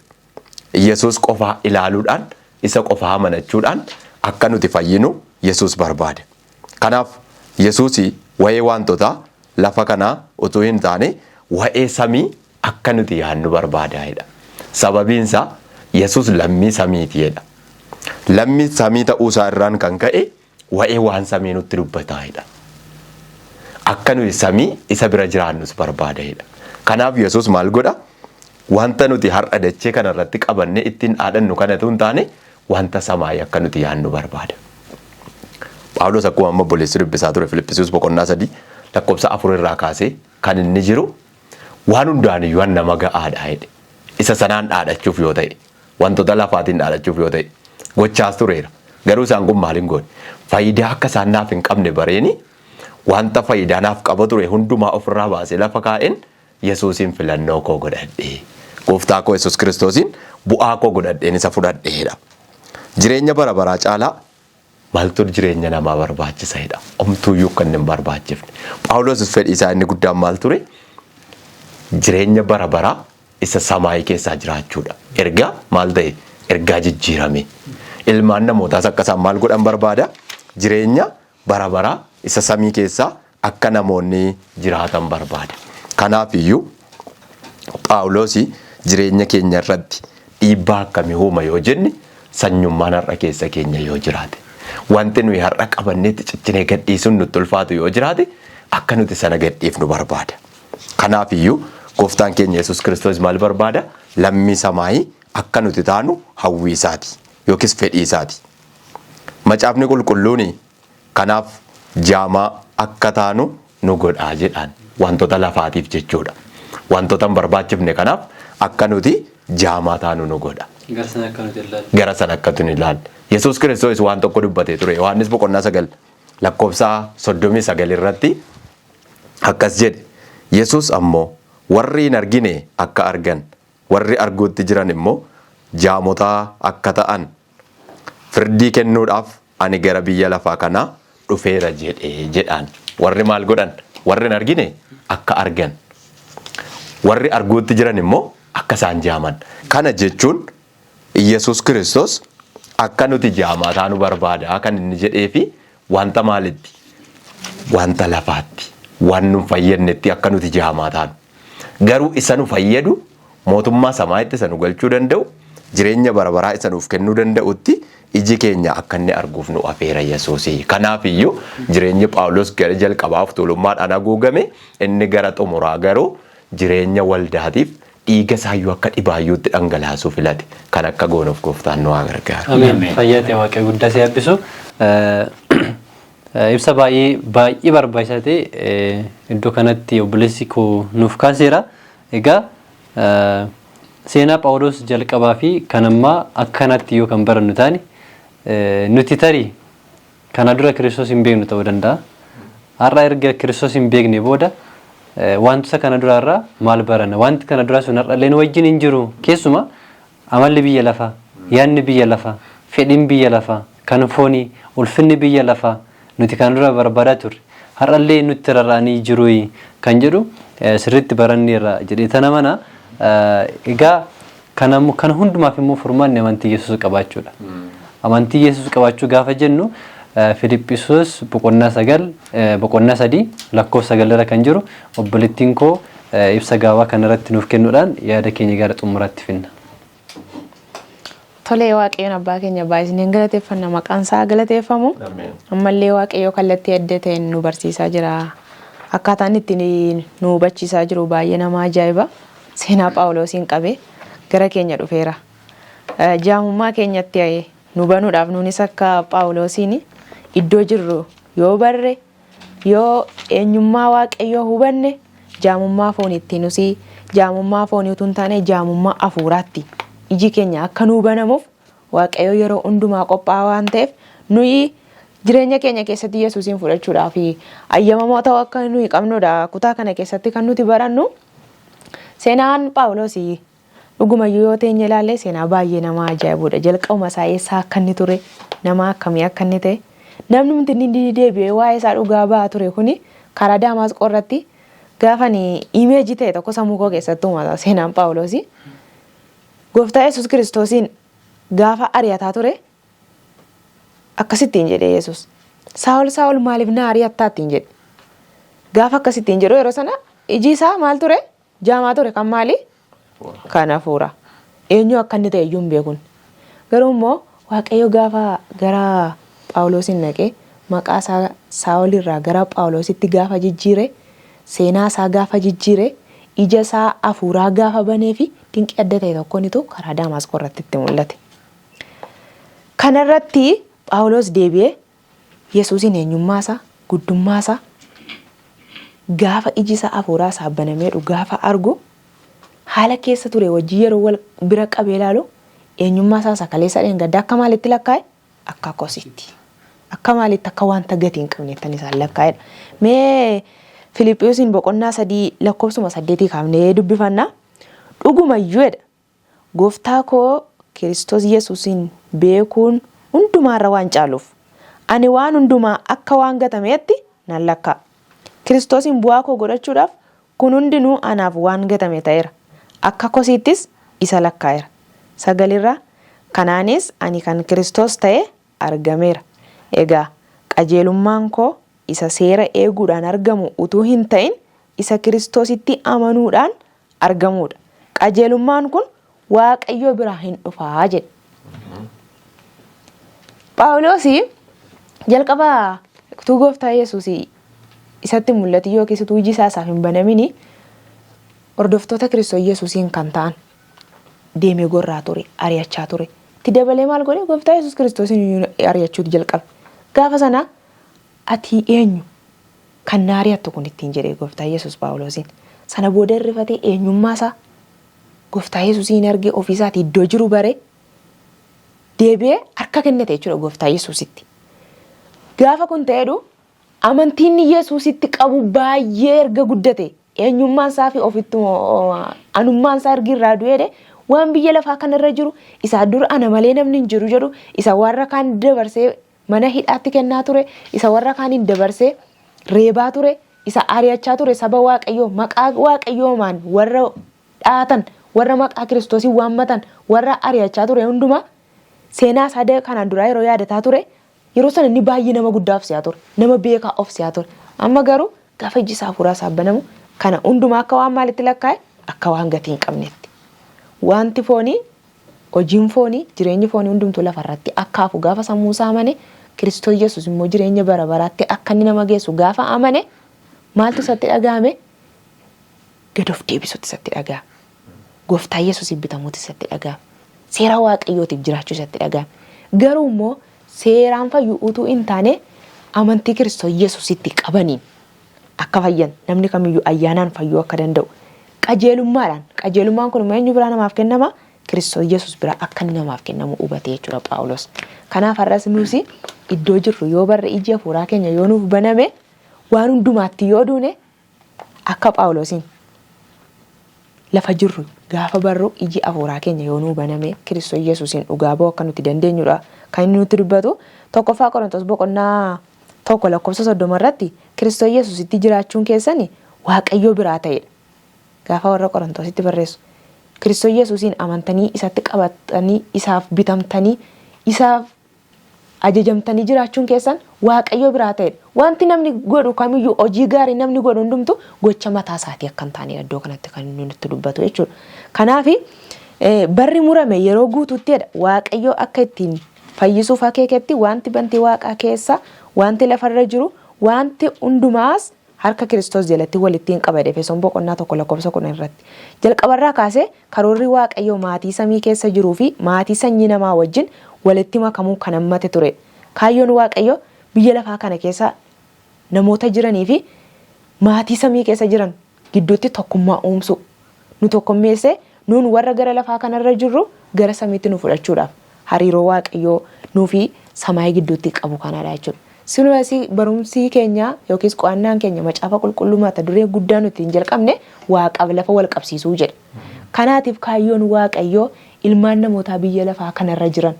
Yesuus qofaa ilaaluudhaan, isa qofaa amanachuudhaan akka nuti fayyinu Yesuus barbaada. Kanaaf Yesuus waa'ee wantoota lafa kanaa utuu hin taane waa'ee samii akka nuti yaadnu barbaada jedha. Sababiin isaa Yesuus lammii samiiti jedha. Lammii samii ta'uu isaa irraan kan ka'e waa'ee waan samii nutti dubbataa jedha. Akka nuyi samii isa bira jiraannus barbaada jedha. Kanaaf Yesuus maal godha? Wanta nuti har'a dachee kanarratti qabannee ittiin dhaadhannu kanatu hin taane wanta samaayii akka nuti yaadnu barbaada. Phaawulos akkuma amma obboleessi dubbisaa ture Filiphisius boqonnaa 3 lakkoofsa 4 irraa kaasee kan inni jiru waan hundaan iyyuu nama ga'aadha jedhe. Isa sanaan dhaadhachuuf yoo ta'e, wantoota lafaatiin dhaadhachuuf yoo ta'e gochaas tureera. Garuu isaan kun maal hin goone? Faayidaa akka isaan naaf hin qabne bareeni wanta faayidaa naaf qaba ture hundumaa ofirraa baasee lafa kaa'een Yesuusin filannoo koo godhadhe. Gooftaa koo Yesuus Kiristoosiin bu'aa koo godhadheen isa fudhadheedha. Jireenya bara baraa caalaa maaltu jireenya namaa barbaachisa jedha. Omtuuyyuu kan hin barbaachifne. Phaawulos fedhii isaa inni guddaan maal ture? Jireenya bara baraa isa samaayii keessaa jiraachuudha. Ergaa maal ta'e? Ergaa jijjiirame. Ilmaan namootaas akka isaan maal godhan barbaada? Jireenya bara baraa isa samii keessaa akka namoonni jiraatan barbaada. Kanaaf iyyuu Phaawulos jireenya keenya irratti dhiibbaa akkamii uuma yoo jenne, sanyummaan har'a keessa keenya yoo jiraate, wanti nuyi har'a qabanneetti ciccinee gadhiisuun nutti ulfaatu yoo jiraate, akka nuti sana gadhiifnu barbaada. Kanaaf iyyuu gooftaan keenya Yesuus Kiristoos maal barbaada? Lammii samaayii akka nuti taanu hawwii isaati yookiis fedhii isaati. Macaafni qulqulluun kanaaf jaamaa akka taanu nu godhaa jedhaan, wantoota lafaatiif jechuudha. Wantoota hin barbaachifne kanaaf akka nuti jaamaa taanu nu godha. Gara sana akka nuti ilaalle. Gara sana akka nuti ilaalle. Yesuus Kiristoos waan tokko dubbatee ture. Yohaannis boqonnaa 9 lakkoofsa 39 irratti akkas jedhe. Yesuus ammoo warri hin argine akka argan, warri arguutti jiran immoo jaamotaa akka ta'an firdii kennuudhaaf ani gara biyya lafaa kanaa dhufeera jedhe jedhaan. Warri maal godhan? Warri hin argine akka argan. Warri arguutti jiran immoo akka isaan jaaman. Kana jechuun Yesuus Kiristoos akka nuti jaamaa taanu barbaada kan inni jedhee fi wanta maalitti? Wanta lafaatti, waan nu fayyadnetti akka nuti jaamaa taanu. Garuu isa nu fayyadu, mootummaa samaayitti isa nu galchuu danda'u, jireenya bara baraa isa nuuf kennuu danda'utti iji keenya akka inni arguuf nu afeera Yesuusi. Kanaaf iyyuu jireenyi Phaawulos gara jalqabaaf tuulummaadhaan haguugame, inni gara xumuraa garuu jireenya waldaatiif dhiiga isaayyuu akka dhibaayyuutti dhangalaasuu filate. Kan akka goonuuf gooftaan nu haa gargaaru. Ameen. Fayyaa ta'e, Waaqayyo guddaa si eebbisu. Ibsa baay'ee baay'ee barbaachisaa ta'e iddoo kanatti obboleessi koo nuuf kaaseera. Egaa seenaa Phaawulos jalqabaa fi kan ammaa akkanatti yoo kan barannu taane, nuti tarii kana dura Kiristoos hin beeknu ta'uu danda'a. Har'a erga Kiristoos hin beekne booda wantoota kana duraarraa maal baranna? Wanti kana duraa sun har'allee nu wajjin hin jiru. Keessumaa amalli biyya lafaa, yaadni biyya lafaa, fedhiin biyya lafaa, kan foonii, ulfinni biyya lafaa nuti kana dura barbaadaa turre har'allee nutti rarra'anii jiru kan jedhu sirriitti baranneerra jedhee tana mana. Egaa kana kana hundumaaf immoo furmaanni amantii Yesuus qabaachuudha. Amantii Yesuus qabaachuu gaafa jennu, Filiphisiyoos boqonnaa 9, boqonnaa 3 lakkoofsa 9 irra kan jiru obboleettiin koo ibsa gabaabaa kanarratti nuuf kennuudhaan yaada keenya gara xumuraatti finna. Tolee Waaqayyoon abbaa keenya baay'isneen galateeffanna maqaan isaa galateeffamu. Ammallee Waaqayyoo kallattii adda ta'een nu barsiisaa jira. Akkaataan ittiin nu hubachiisaa jiru baay'ee nama ajaa'iba. Seenaa Phaawulosiin qabee gara keenya dhufeera. Jaamummaa keenyatti nu banuudhaaf nuunis akka Phaawulosiin iddoo jirru yoo barre yoo eenyummaa Waaqayyoo hubanne jaamummaa fooniitti nusii jaamummaa foonii utuu hin taane jaamummaa hafuuraatti iji keenya akka nuu banamuuf Waaqayyo yeroo hundumaa qophaa'aa waan ta'eef nuyi jireenya keenya keessatti Yesuusiin fudhachuudhaaf ayyamamoo ta'uu akka nuyi qabnudha. Kutaa kana keessatti kan nuti barannu seenaan Phaawulos dhugumayyuu yoo teenye ilaalle seenaa baay'ee nama ajaa'ibudha. Jalqabuma isaa eessaa akka inni ture, nama akkamii akka inni ta'e, namni inni deebi'ee waa'ee isaa dhugaa ba'aa ture kuni karaa Daamaasqoo irratti gaafani imeejii ta'e tokko sammuu koo keessatti uumata seenaan Phaawulos. Gooftaa Yesuus Kiristoosiin gaafa ari'ataa ture akkasittiin jedhe Yesuus. Saa'ol Saa'ol maaliif na ari'attaa ittiin jedhe. Gaafa akkasittiin jedhu yeroo sana iji isaa maal ture? Jaamaa ture kan maali? Kan hafuura. Eenyu akka inni ta'e iyyuu hin beekun. Garuu immoo Waaqayyo gaafa gara Phaawulosiin naqee maqaa isaa Saa'ol irraa gara Phaawulositti gaafa jijjiire seenaa isaa gaafa jijjiire ija isaa hafuuraa gaafa banee fi dinqii adda ta'e tokkonitu karaa Daamaasqoo irratti itti mul'ate. Kanarratti Phaawulos deebi'ee Yesuusiin eenyummaa isaa, guddummaa isaa gaafa iji isaa hafuuraa isaa banameedhu gaafa argu haala keessa ture wajjin yeroo wal bira qabee ilaalu eenyummaa isaa isa kaleessa dheengaddaa akka maalitti lakkaa'e? Akka kosiitti. Akka maalitti akka wanta gatii hin qabneettan isaan lakkaa'edha. Mee Filiphiyuusiin boqonnaa 3 lakkoofsuma 8 kaafnee dubbifanna. Dhugumayyuu jedha Gooftaa koo Kiristoos Yesuusiin beekuun hundumaa irra waan caaluuf, ani waan hundumaa akka waan gatameetti nan lakkaa'a. Kiristoosiin bu'aa koo godhachuudhaaf kun hundinuu anaaf waan gatame ta'eera, akka kosiittis isa lakkaa'eera. 9 irraa Kanaanis ani kan Kiristoos ta'e argameera. Egaa qajeelummaan koo isa seera eeguudhaan argamu utuu hin ta'in isa Kiristoositti amanuudhaan argamuudha. Qajeelummaan kun Waaqayyo biraa hin dhufaa jedhe. Phaawulos jalqaba utuu gooftaa Yesuus isatti mul'atu yookiis utuu iji isaa isaaf hin banamini hordoftoota Kiristoos Yesuusiin kan ta'an deemee gorraa ture, ari'achaa ture. Itti dabalee maal godhe? Gooftaa Yesuus Kiristoosiin ari'achuutu jalqabe. Gaafa sana ati eenyu? Kan na ari'attu kun ittiin jedhe Gooftaa Yesuus Phaawuloosiin. Sana booda irrifatee eenyummaa isaa Gooftaa Yesuusiin argee ofii isaatii iddoo jiru bare deebi'ee harka kennate jechuudha Gooftaa Yesuusitti. Gaafa kun ta'edhu amantiin Yesuusitti qabu baay'ee erga guddate eenyummaan isaa fi ofitti anummaan isaa erga irraa du'eedhe waan biyya lafaa kanarra jiru isaa dura ana malee namni hin jiru jedhu isa warra kaan dabarsee mana hidhaatti kennaa ture, isa warra kaaniin dabarsee reebaa ture, isa ari'achaa ture saba Waaqayyoo maqaa Waaqayyoomaan warra dhaatan, warra maqaa Kiristoosiin waammatan, warra ari'achaa ture hundumaa seenaa isaa kanaan duraa yeroo yaadataa ture, yeroo sana inni baay'ee nama guddaa of se'aa ture, nama beekaa of se'aa ture. Amma garuu gaafa iji isaa hafuuraa isaa banamu kana hundumaa akka waan maalitti lakkaa'e? Akka waan gatii hin qabnetti. Wanti foonii Hojiin foonii, jireenyi foonii hundumtuu lafa irratti akka hafu gaafa sammuu isaa amane, Kiristoos Yesuus immoo jireenya bara baraatti akka inni nama geessu gaafa amane, maaltu isatti dhaga'ame? Gad of deebisuutti isatti dhaga'ame. Gooftaa Yesuusiif bitamuutti isatti dhaga'ame. Seera Waaqayyootiif jiraachuu isatti dhaga'ame. Garuu immoo seeraan fayyu utuu hin taane amantii Kiristoos Yesuusitti qabaniin akka fayyan namni kamiyyuu ayyaanaan fayyuu akka danda'u qajeelummaadhaan qajeelummaan kun immoo eenyu biraa namaaf kennama Kiristoos Yesuus biraa akka inni namaaf kennamu hubate jechuudha Phaawulos. Kanaaf har'as nuus iddoo jirru yoo barre iji hafuuraa keenya yoo nuuf baname waan hundumaatti yoo duune akka Phaawulosiin lafa jirru gaafa barru iji hafuuraa keenya yoo nuu baname Kiristoos Yesuusiin dhugaa ba'uu akka nuti dandeenyudha kan inni nutti dubbatu. Tokkoffaa Qorontos boqonnaa 1 lakkoofsa 30 irratti Kiristoos Yesuusitti jiraachuun keessan Waaqayyo biraa ta'edha. Gaafa warra Qorontositti barreessu Kiristoos Yesuusiin amantanii isatti qabatanii isaaf bitamtanii isaaf ajajamtanii jiraachuun keessan Waaqayyo biraa ta'edha. Wanti namni godhu kamiyyuu hojii gaarii namni godhu hundumtu gocha mataa isaatii akka hin taane iddoo kanatti kan inni nutti dubbatu jechuudha. Kanaaf Barri murame yeroo guututtidha. Waaqayyo akka ittiin fayyisuuf akeeketti wanti bantii waaqaa keessa, wanti lafarra jiru, wanti hundumaas harka Kiristoos jalatti walittiin qabade Efesoon boqonnaa 1 lakkoofsa 10 irratti. Jalqabarraa kaasee karoorri Waaqayyoo maatii samii keessa jiruu fi maatii sanyii namaa wajjin walitti makamuu kan hammate ture. Kaayyoon Waaqayyoo biyya lafaa kana keessa namoota jiranii fi maatii samii keessa jiran gidduutti tokkummaa uumsuu. Nu tokkummeessee nuun warra gara lafaa kanarra jirru gara samiitti nu fudhachuudhaaf hariiroo Waaqayyoo nuu fi samaayii gidduutti qabu kanadha jechuudha. Silumas barumsi keenya yookiis qo'annaan keenya macaafa qulqulluu mata duree guddaa nuti hin jalqabne waaqaaf lafa wal qabsiisuu jedha. Kanaatiif kaayyoon Waaqayyoo ilmaan namootaa biyya lafaa kanarra jiran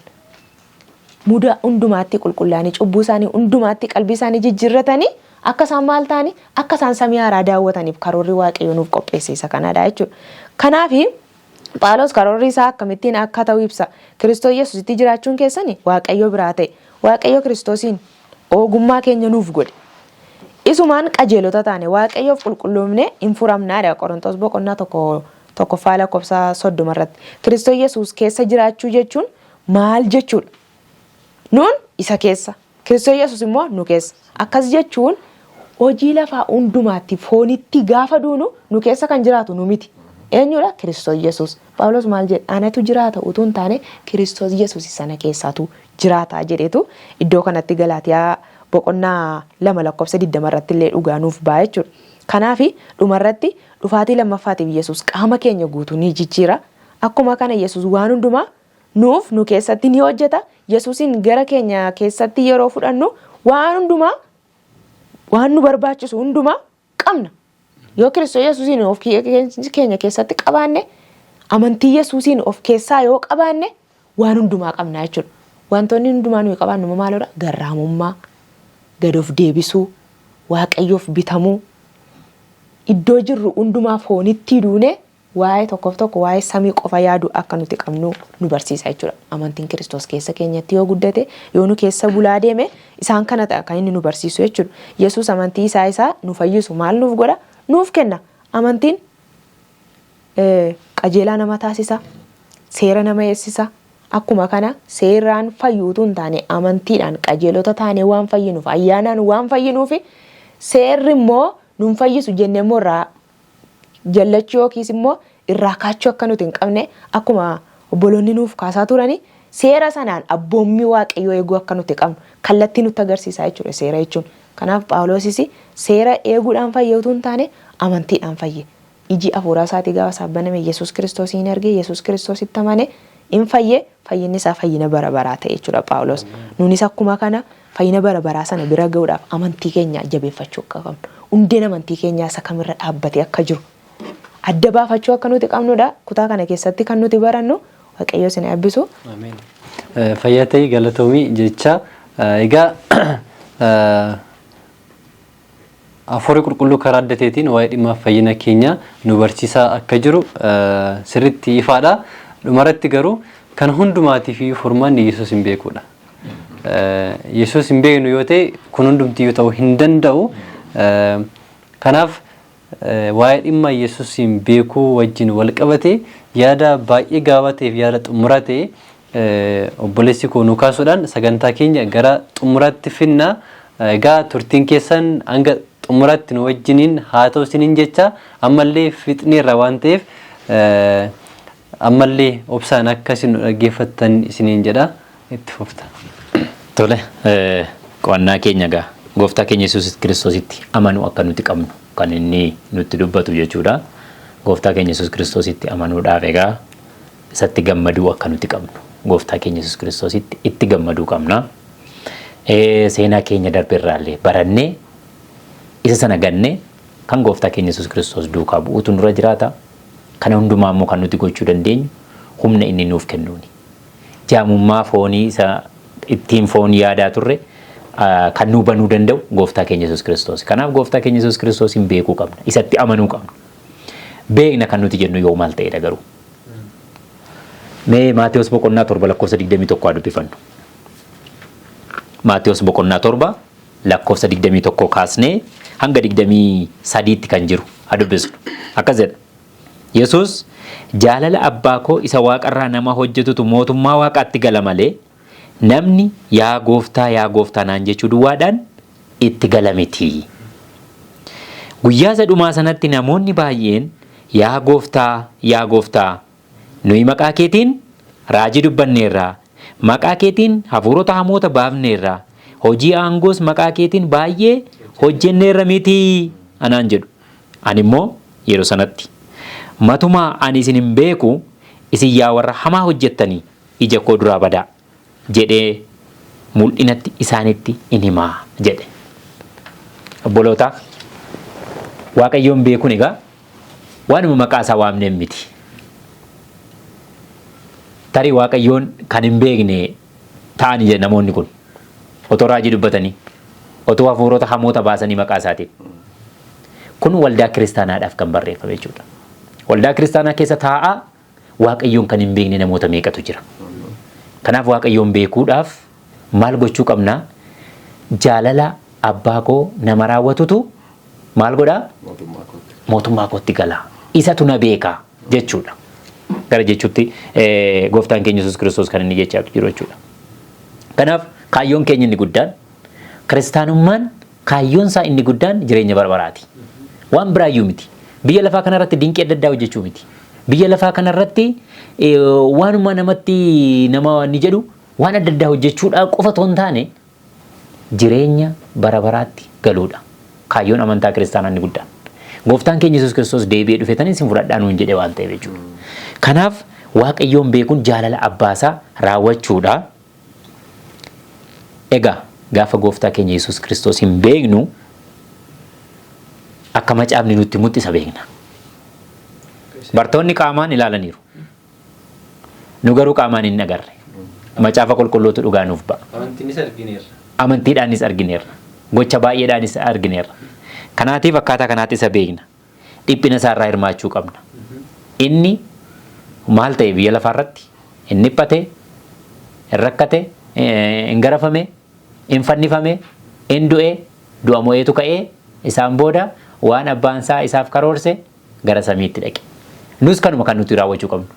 mudaa hundumaatti qulqullaa'anii cubbuu isaanii hundumaatti qalbii isaanii jijjiirratanii akka isaan maal ta'anii akka isaan samii haaraa daawwataniif karoorri Waaqayyoo nuuf qopheesse isa kanadha jechuudha. Kanaafi Phaawulos karoorri isaa akkamittiin akka ta'u ibsa. Kiristoos Yesuusitti jiraachuun keessani Waaqayyo biraa ta'e. Waaqayyo Kiristoosiin ogummaa keenya nuuf godhe. Isumaan qajeelota taane Waaqayyoof qulqulloomne hin furamnaadha. Qorontos boqonnaa 1ffaa lakkoofsa 30 irratti. Kiristoos Yesuus keessa jiraachuu jechuun maal jechuudha? Nuun isa keessa. Kiristoos Yesuus immoo nu keessa. Akkas jechuun hojii lafaa hundumaatti foonitti gaafa duunu nu keessa kan jiraatu nu miti. Eenyudha? Kiristoos Yesuus. Phaawulos maal jedhe? Anatu jiraata utuu hin taane Kiristoos Yesuus sana keessaatu jiraata jedheetu iddoo kanatti Galaatiyaa boqonnaa 2 lakkoofsa 20 irratti illee dhugaa nuuf ba'a jechuudha. Kanaaf dhumarratti dhufaatii lammaffaatiif Yesuus qaama keenya guutuu ni jijjiira. Akkuma kana Yesuus waan hundumaa nuuf nu keessatti ni hojjeta. Yesuusin gara keenya keessatti yeroo fudhannu waan hundumaa waan nu barbaachisu hundumaa qabna. Yoo Kiristoos Yesuusiin of keenya keessatti qabaanne amantii Yesuusiin of keessaa yoo qabaanne waan hundumaa qabna jechuudha. Wantoonni hundumaa nuyi qabaannu maalidha? Garraamummaa, gad of deebisuu, Waaqayyoof bitamuu, iddoo jirru hundumaa foonitti duune waa'ee tokkoof tokko waa'ee samii qofa yaaduu akka nuti qabnu nu barsiisa jechuudha. Amantiin Kiristoos keessa keenyatti yoo guddate yoo nu keessa bulaa deeme isaan kana ta'a kan inni nu barsiisu jechuudha. Yesuus amantii isaa isaa nu fayyisu maal nuuf godha? Nuuf kenna. Amantiin qajeelaa nama taasisa. Seera nama eessisa. Akkuma kana seeraan fayyuu utuu hin taane amantiidhaan qajeelota taanee waan fayyinuuf ayyaanaan waan fayyinuuf seerri immoo nun fayyisu jennee immoo irraa jallachuu yookiis immoo irraa kaachuu akka nuti hin qabne akkuma obboloonni nuuf kaasaa turani seera sanaan abboommii Waaqayyoo eeguu akka nuti qabnu kallattii nutti agarsiisaa jechuudha seera jechuun. Kanaaf Phaawulosis seera eeguudhaan fayye utuu hin taane amantiidhaan fayye. Iji hafuuraa isaatii gaafa isaaf baname Yesuus Kiristoos hin arge, Yesuus Kiristoositti amane, hin fayye, fayyinni isaa fayyina bara baraa ta'e jechuudha Phaawulos. Nuunis akkuma kana fayyina bara baraa sana bira ga'uudhaaf amantii keenya jabeeffachuu akka qabnu, hundeen amantii keenyaa isa kamirra dhaabbatee akka jiru adda baafachuu akka nuti qabnudha. Kutaa kana keessatti kan nuti barannu Waaqayyo isin eebbisu. Ameen. Fayyaa ta'ii galatoomii jecha egaa Hafuurri Qulqulluu karaa adda ta'eetiin waa'ee dhimma fayyina keenya nu barsiisaa akka jiru sirriitti ifaadha. Dhumarratti garuu kan hundumaatiif iyyuu furmaanni Yesuus hin beekuudha. Yesuus hin beeknu yoo ta'e kun hundumtiyyuu ta'uu hin danda'u. Kanaaf waa'ee dhimma Yesuusiin beekuu wajjin wal qabate yaada baay'ee gabaabaa ta'eef yaada xumuraa ta'e obboleessi koo nu kaasuudhaan sagantaa keenya gara xumuraatti finna. Egaa turtiin keessan hanga xumuraatti nu wajjiniin haa ta'u isiniin jecha ammallee fixneerra waan ta'eef ammallee obsaan akka isin nu dhaggeeffattan isiniin jedha itti fufta. Tole, qo'annaa keenya egaa gooftaa keenya Yesuus Kiristoositti amanuu akka nuti qabnu kan inni nutti dubbatu jechuudha. Gooftaa keenya Yesuus Kiristoositti amanuudhaaf egaa isatti gammaduu akka nuti qabnu gooftaa keenya Yesuus Kiristoositti itti gammaduu qabna. Seenaa keenya darbe irraallee barannee isa sana gannee kan gooftaa keenya Yesuus Kiristoos duukaa bu'uutu nurra jiraata. Kana hundumaa immoo kan nuti gochuu dandeenyu humna inni nuuf kennuuni. Jaamummaa foonii isa ittiin foon yaadaa turre kan nuu banuu danda'u gooftaa keenya Yesuus Kiristoos. Kanaaf gooftaa keenya Yesuus Kiristoosiin beekuu qabna. Isatti amanuu qabna. Beekna kan nuti jennu yoo maal ta'edha garuu? Mee Maatewos boqonnaa 7 lakkoofsa 21 haa dubbifannu. Maatewos boqonnaa 7 lakkoofsa 21 kaasnee hanga 23tti kan jiru haa dubbisnu. Akkas jedha. Yesuus jaalala abbaa koo isa waaqarraa nama hojjetutu mootummaa waaqaatti gala malee namni yaa gooftaa yaa gooftaa naan jechuu duwwaadhaan itti gala miti. Guyyaa isa dhumaa sanatti namoonni baay'een yaa gooftaa yaa gooftaa nuyi maqaa keetiin raajii dubbanneerra, maqaa keetiin hafuurota hamoota baafneerra, hojii aangoos maqaa keetiin baay'ee hojjenneerra miti anaan jedhu. Ani immoo yeroo sanatti matumaa ani isin hin beeku, isin yaa warra hamaa hojjettanii ija koo duraa badaa jedhee mul'inatti isaanitti in himaa jedhe. Obboloota, Waaqayyoon beekuun egaa waanuma maqaa isaa waamneen miti. Tarii Waaqayyoon kan hin beekne ta'ani jedhe namoonni kun. Otoo raajii dubbatanii, otoo hafuurota hamoota baasanii maqaa isaatiin. Kun waldaa kiristaanaadhaaf kan barreeffame jechuudha. Waldaa kiristaanaa keessa taa'aa Waaqayyoon kan hin beekne namoota meeqatu jira. Kanaaf Waaqayyoon beekuudhaaf maal gochuu qabnaa? Jaalala abbaa koo nama raawwatutu maal godhaa? Mootummaa kootti gala. Isatu na beeka jechuudha. Gara jechuutti gooftaan keenya Yesuus Kiristoos kan inni jechaa jiru jechuudha. Kanaaf kaayyoon keenya inni guddaan kiristaanummaan kaayyoon isaa inni guddaan jireenya bara baraati. Waan biraayyuu miti. Biyya lafaa kanarratti dinqii adda addaa hojjechuu miti. Biyya lafaa kanarratti waanuma namatti nama ni jedhu waan adda addaa hojjechuudhaa qofa otoo hin taane jireenya bara baraatti galuudha. Kaayyoon amantaa kiristaanaa inni guddaan. Gooftaan keenya Yesuus Kiristoos deebi'ee dhufe tan isin fudhadhaa nuun jedhe waan ta'eef jechuudha. Kanaaf Waaqayyoon beekuun jaalala abbaasaa raawwachuudha. Egaa gaafa gooftaa keenya Yesuus Kiristoos hin beeknu akka macaafni nutti himutti isa beekna. Bartoonni qaamaan ilaalaniiru. Nu garuu qaamaan hin agarre. Macaafa qulqulluutu dhugaa nuuf ba'a. Amantiinis argineerra. Amantiidhaanis argineerra. Gocha baay'eedhaanis argineerra. Kanaatiif akkaataa kanaatti isa beekna. Dhiphina isaarraa hirmaachuu qabna. Inni maal ta'e biyya lafaarratti? Hin dhiphate, hin rakkate, hin garafame, hin fannifame, hin du'e, du'a mo'eetu ka'ee isaan booda waan abbaan isaa isaaf karoorse gara samiitti dhaqe. Nus kanuma kan nuti raawwachuu qabnu.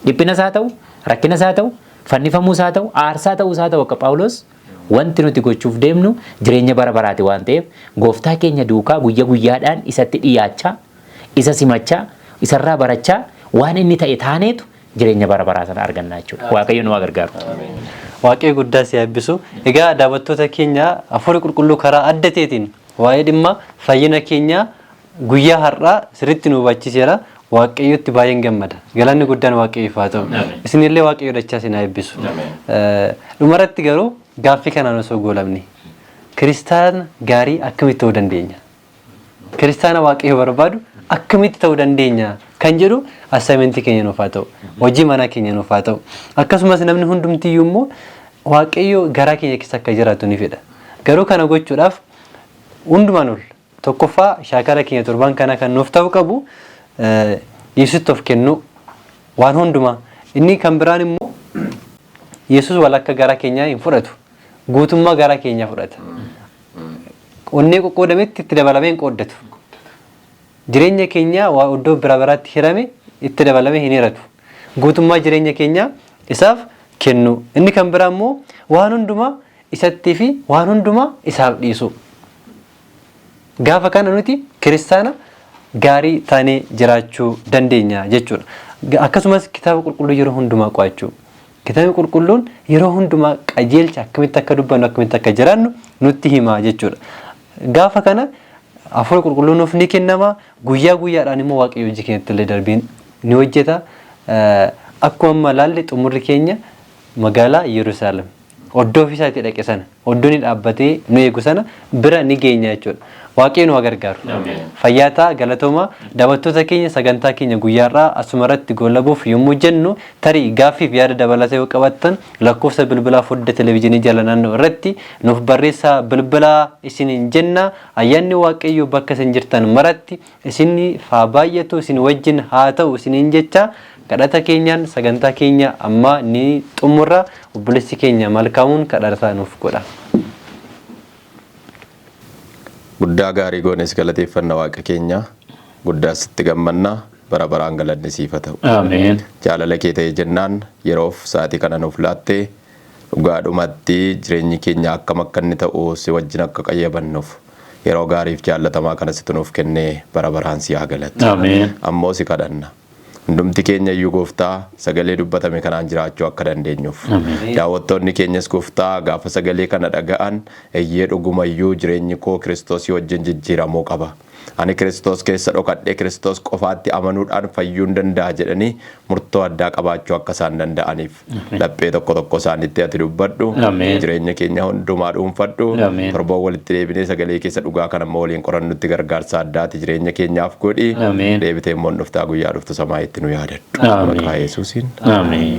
Dhiphinas haa ta'u, rakkinas haa ta'u, fannifamuus haa ta'u, aarsaa ta'uus haa ta'u akka Phaawulos wanti nuti gochuuf deemnu jireenya bara baraati waan ta'eef gooftaa keenya duukaa guyya guyyaadhaan isatti dhiyaachaa, isa simachaa, isarraa barachaa waan inni ta'e taaneetu jireenya bara baraa sana arganna jechuudha. Waaqayyo nu haa gargaaru. Waaqayyo guddaa si eebbisu. Egaa daawwattoota keenya hafuurri qulqulluu karaa adda ta'eetiin waa'ee dhimma fayyina keenyaa guyyaa har'aa sirriitti nu hubachiiseera. Waaqayyotti baay'een gammada. Galanni guddaan Waaqayyoof haa ta'u. Isinillee Waaqayyo dachaa isin haa eebbisu. Dhumarratti garuu gaaffii kanaan osoo goolabne kiristaana gaarii akkamitti ta'uu dandeenya? Kiristaana Waaqayyo barbaadu akkamitti ta'uu dandeenya kan jedhu assaayimentii keenya nuuf haa ta'u. Hojii manaa keenya nuuf haa ta'u. Akkasumas namni hundumtiyyuu immoo Waaqayyo garaa keenya keessa akka jiraatu ni fedha. Garuu kana gochuudhaaf hundumaan ol tokkoffaa shaakala keenya torban kana kan nuuf ta'uu qabu Yesuusitti of kennuu waan hundumaa. Inni kan biraan immoo Yesuus walakka garaa keenyaa hin fudhatu. Guutummaa garaa keenyaa fudhata. Onnee qoqqoodametti itti dabalamee hin qooddatu. Jireenya keenya waa iddoo biraa biraatti hirame itti dabalamee hin hiratu. Guutummaa jireenya keenyaa isaaf kennu. Inni kan biraa immoo waan hundumaa isattii fi waan hundumaa isaaf dhiisu. Gaafa kana nuti kiristaana gaarii taanee jiraachuu dandeenya jechuudha. Akkasumas kitaaba qulqulluu yeroo hundumaa qo'achuu. Kitaabni qulqulluun yeroo hundumaa qajeelcha akkamitti akka dubbannu akkamitti akka jiraannu nutti hima jechuudha. Gaafa kana hafuura qulqulluu nuuf ni kennama. Guyyaa guyyaadhaan immoo Waaqayyo hojii keenyatti illee darbee ni hojjeta. Akkuma amma ilaalle xumurri keenya magaalaa Yerusaalem. Oddoo ofii isaatii dhaqe sana, oddoo inni dhaabbatee nu eegu sana bira ni geenya jechuudha. Waaqayyo nu haa gargaaru. Fayyaa ta'aa galatoomaa daawwattoota keenya sagantaa keenya guyyaa har'aa asuma irratti goolabuuf yommuu jennu tarii gaaffiif yaada dabalataa yoo qabaattan lakkoofsa bilbilaa fodda televijiinii jala naanna'u irratti nuuf barreessaa bilbilaa isiniin jenna. Ayyaanni Waaqayyoo bakka isin jirtan maratti isiniif haa baay'atu isin wajjin haa ta'u isiniin jecha kadhata keenyaan sagantaa keenya ammaa ni xumurra. Obboleessi keenya Malkaamuun kadhata nuuf godha. Guddaa gaarii goones galateeffanna Waaqa keenya. Guddaas itti gammanna. Bara baraan galanni siif haa ta'u. Ameen. Jaalala kee ta'e jennaan yeroof sa'aatii kana nuuf laattee dhugaadhumatti jireenyi keenya akkam akka inni ta'u si wajjin akka qayyabannuuf yeroo gaariif jaallatamaa kana situ nuuf kennee bara baraan si haa galatu. Ameen. Ammoo si kadhanna. Hundumti keenya iyyuu gooftaa sagalee dubbatame kanaan jiraachuu akka dandeenyuuf. Daawwattoonni keenyas gooftaa gaafa sagalee kana dhaga'an eeyyee dhugumayyuu jireenyi koo Kiristoosii wajjin jijjiiramuu qaba. Ani Kiristoos keessa dhokadhee Kiristoos qofaatti amanuudhaan fayyuu hin danda'a jedhanii murtoo addaa qabaachuu akka isaan danda'aniif. Laphee tokko tokko isaaniitti ati dubbadhu. Ameen. Jireenya keenya hundumaa dhuunfadhu. Ameen. Torbaan walitti deebinee sagalee keessa dhugaa kana immoo waliin qorannutti gargaarsa addaati jireenya keenyaaf godhi. Ameen. Deebitee immoo dhuftaa guyyaa dhuftu samaayitti nu yaadadhu. Ameen. Maqaa Yesuusiin. Ameen.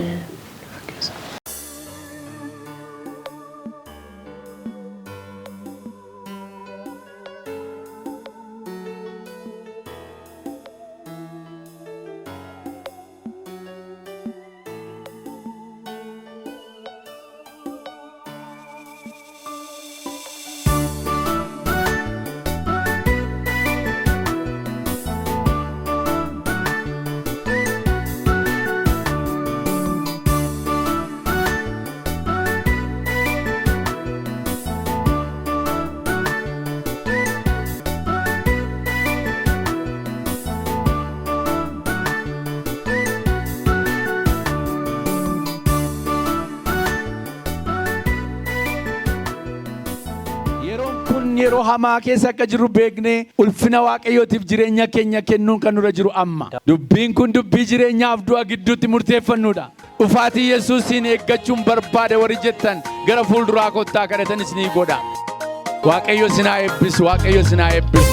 Yeroon kun yeroo hamaa keessa akka jirru beeknee ulfina Waaqayyootiif jireenya keenya kennuun kan nurra jiru amma. Dubbiin kun dubbii jireenyaaf du'a gidduutti murteeffannudha. Dhufaatii Yesuusiin eeggachuun barbaade warri jettan gara fuulduraa kottaa kadhatan isinii godha. Waaqayyo isin haa eebbisu, Waaqayyo isin haa eebbisu.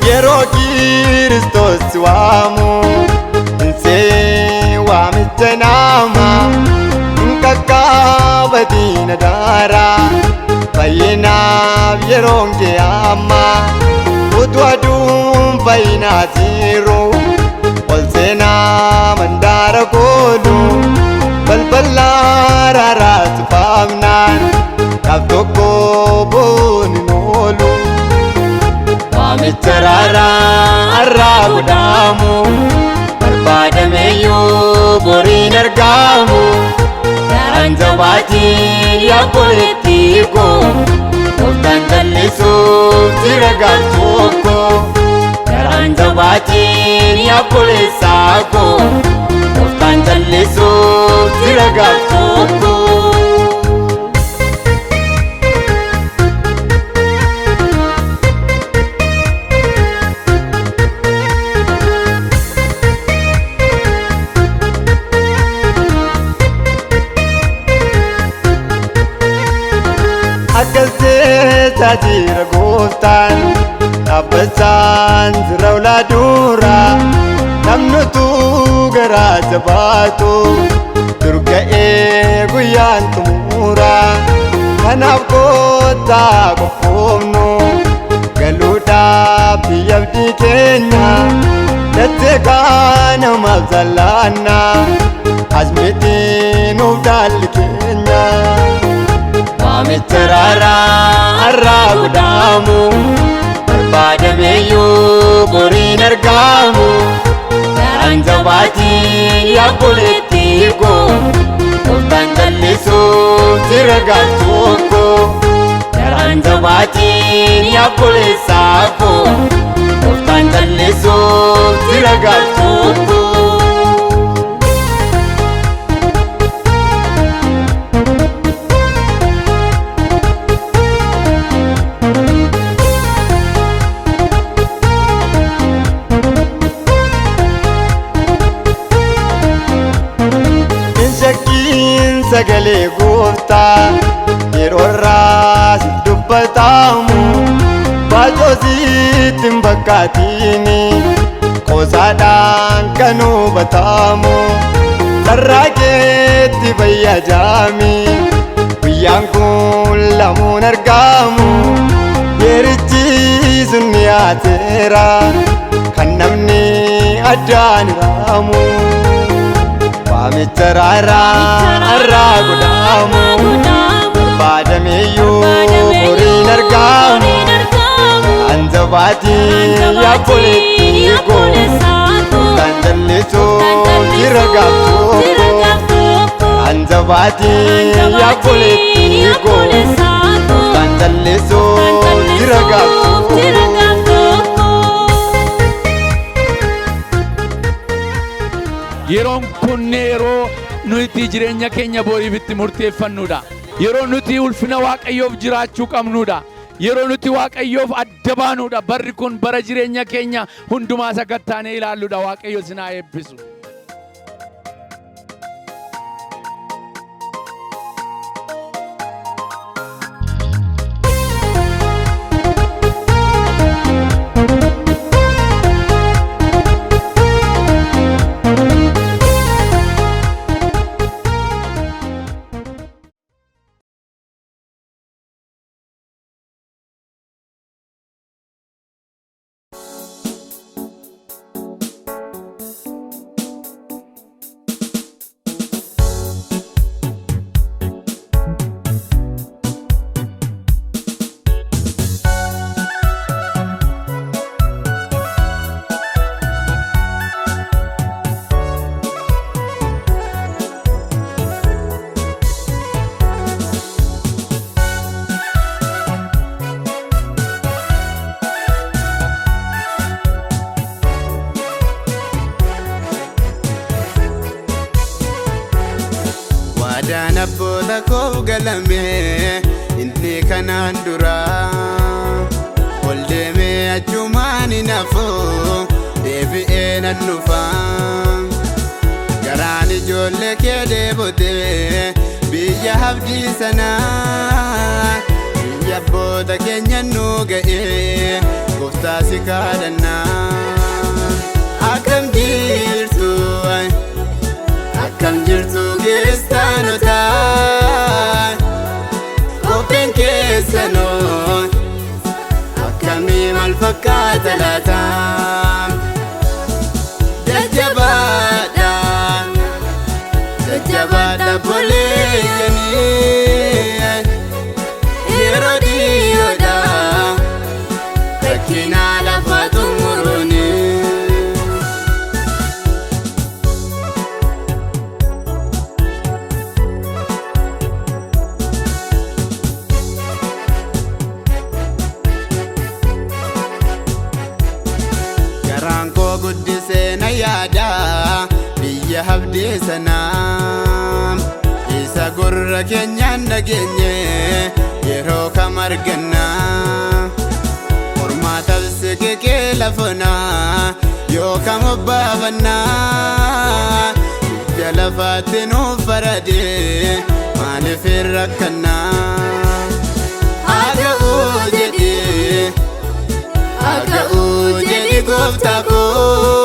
Yeroo Kiristoos si waamu insee waamicha nama hin qaqqabatiin adaara fayyinaaf yeroon kee amma utuu aduun fayyinaa jiru ol seenaa mandaara koolu balbala araaraatu faamnaan gaaf tokko boon hin oolu. Waamicha raaraa har'aa godhamu barbaadameyyuu boriin argamu garaan jabaatiin yaabboleetti koo gooftaan jallisuuf jira gaaf tokko garaan jabaatiin yaabboleessaa koo gooftaan jallisuuf jira gaaf tokko. Akkas jecha jira gooftaan dhaabbachaan jira ulaa dura namni utuu garaa jabaatu dur ga'ee guyyaan xumura kanaaf kottaa qophoofnu galuudhaaf biyya abdii keenya dachee kaanamaaf jallaanna asmitii nuuf dhaalli keenya. Waamicha raaraa har'aa godhamu barbaadameyyuu boriin argamu garaan jabaatiin yaabboleetti koo gooftaan jallisuuf jira gaaf tokko garaan jabaatiin yaabboleessaa koo gooftaan jallisuuf jira gaaf tokko. Hin shakkiin sagalee gooftaa yeroo irraa siif dubbatamu baacoo sitti hin fakkaatini qoosaadhaan kan hubatamu carraa keetti fayyadami guyyaan kun lamuun argamu yerichi sun dhiyaateera kan namni Addaan raamu waamicha raaraa irraa godhamu barbaadameeyyuu horiin argamu anjabaatii yaabboleetti koo kan jallisuu jira gaaf tokko anjabaatii yaabboleetti koo kan jallisuu jira gaaf tokko. Yeroon kun yeroo nuti jireenya keenya boriif itti murteeffannudha. Yeroo nuti ulfina Waaqayyoof jiraachuu qabnudha. Yeroo nuti Waaqayyoof adda baanudha. Barri kun bara jireenya keenya hundumaa sakattaanee ilaalludha. Waaqayyo isin haa eebbisu. Waadaan abboota koof galame inni kanaan dura ol deemee achumaan hin hafu deebi'ee nan dhufa. Garaan ijoollee kee deebotee biyya abdii sanaa biyya abboota keenya nu ga'ee gooftaa si kadhannaa. Akkam jirtu? Akkam jirtu kiristaanota? Qopheen keessanoo akkamii maal fakkaata laata? Jajjabaadha, jajjabaadha boleeyyanii yeroo dhiyoodha rakkina lafa xumuruuni. Garaan koo guddisee na yaada biyya abdii sanaa isa gurra keenyaan dhageenye yeroo kam arganna. Qormaataaf siqiqee lafonaa yoo kam obbaafannaa biyya lafaatti nuuf faradee maaliif hin rakkannaa? Haa ga'uu jedhee. Akka jedhi gooftaa koo.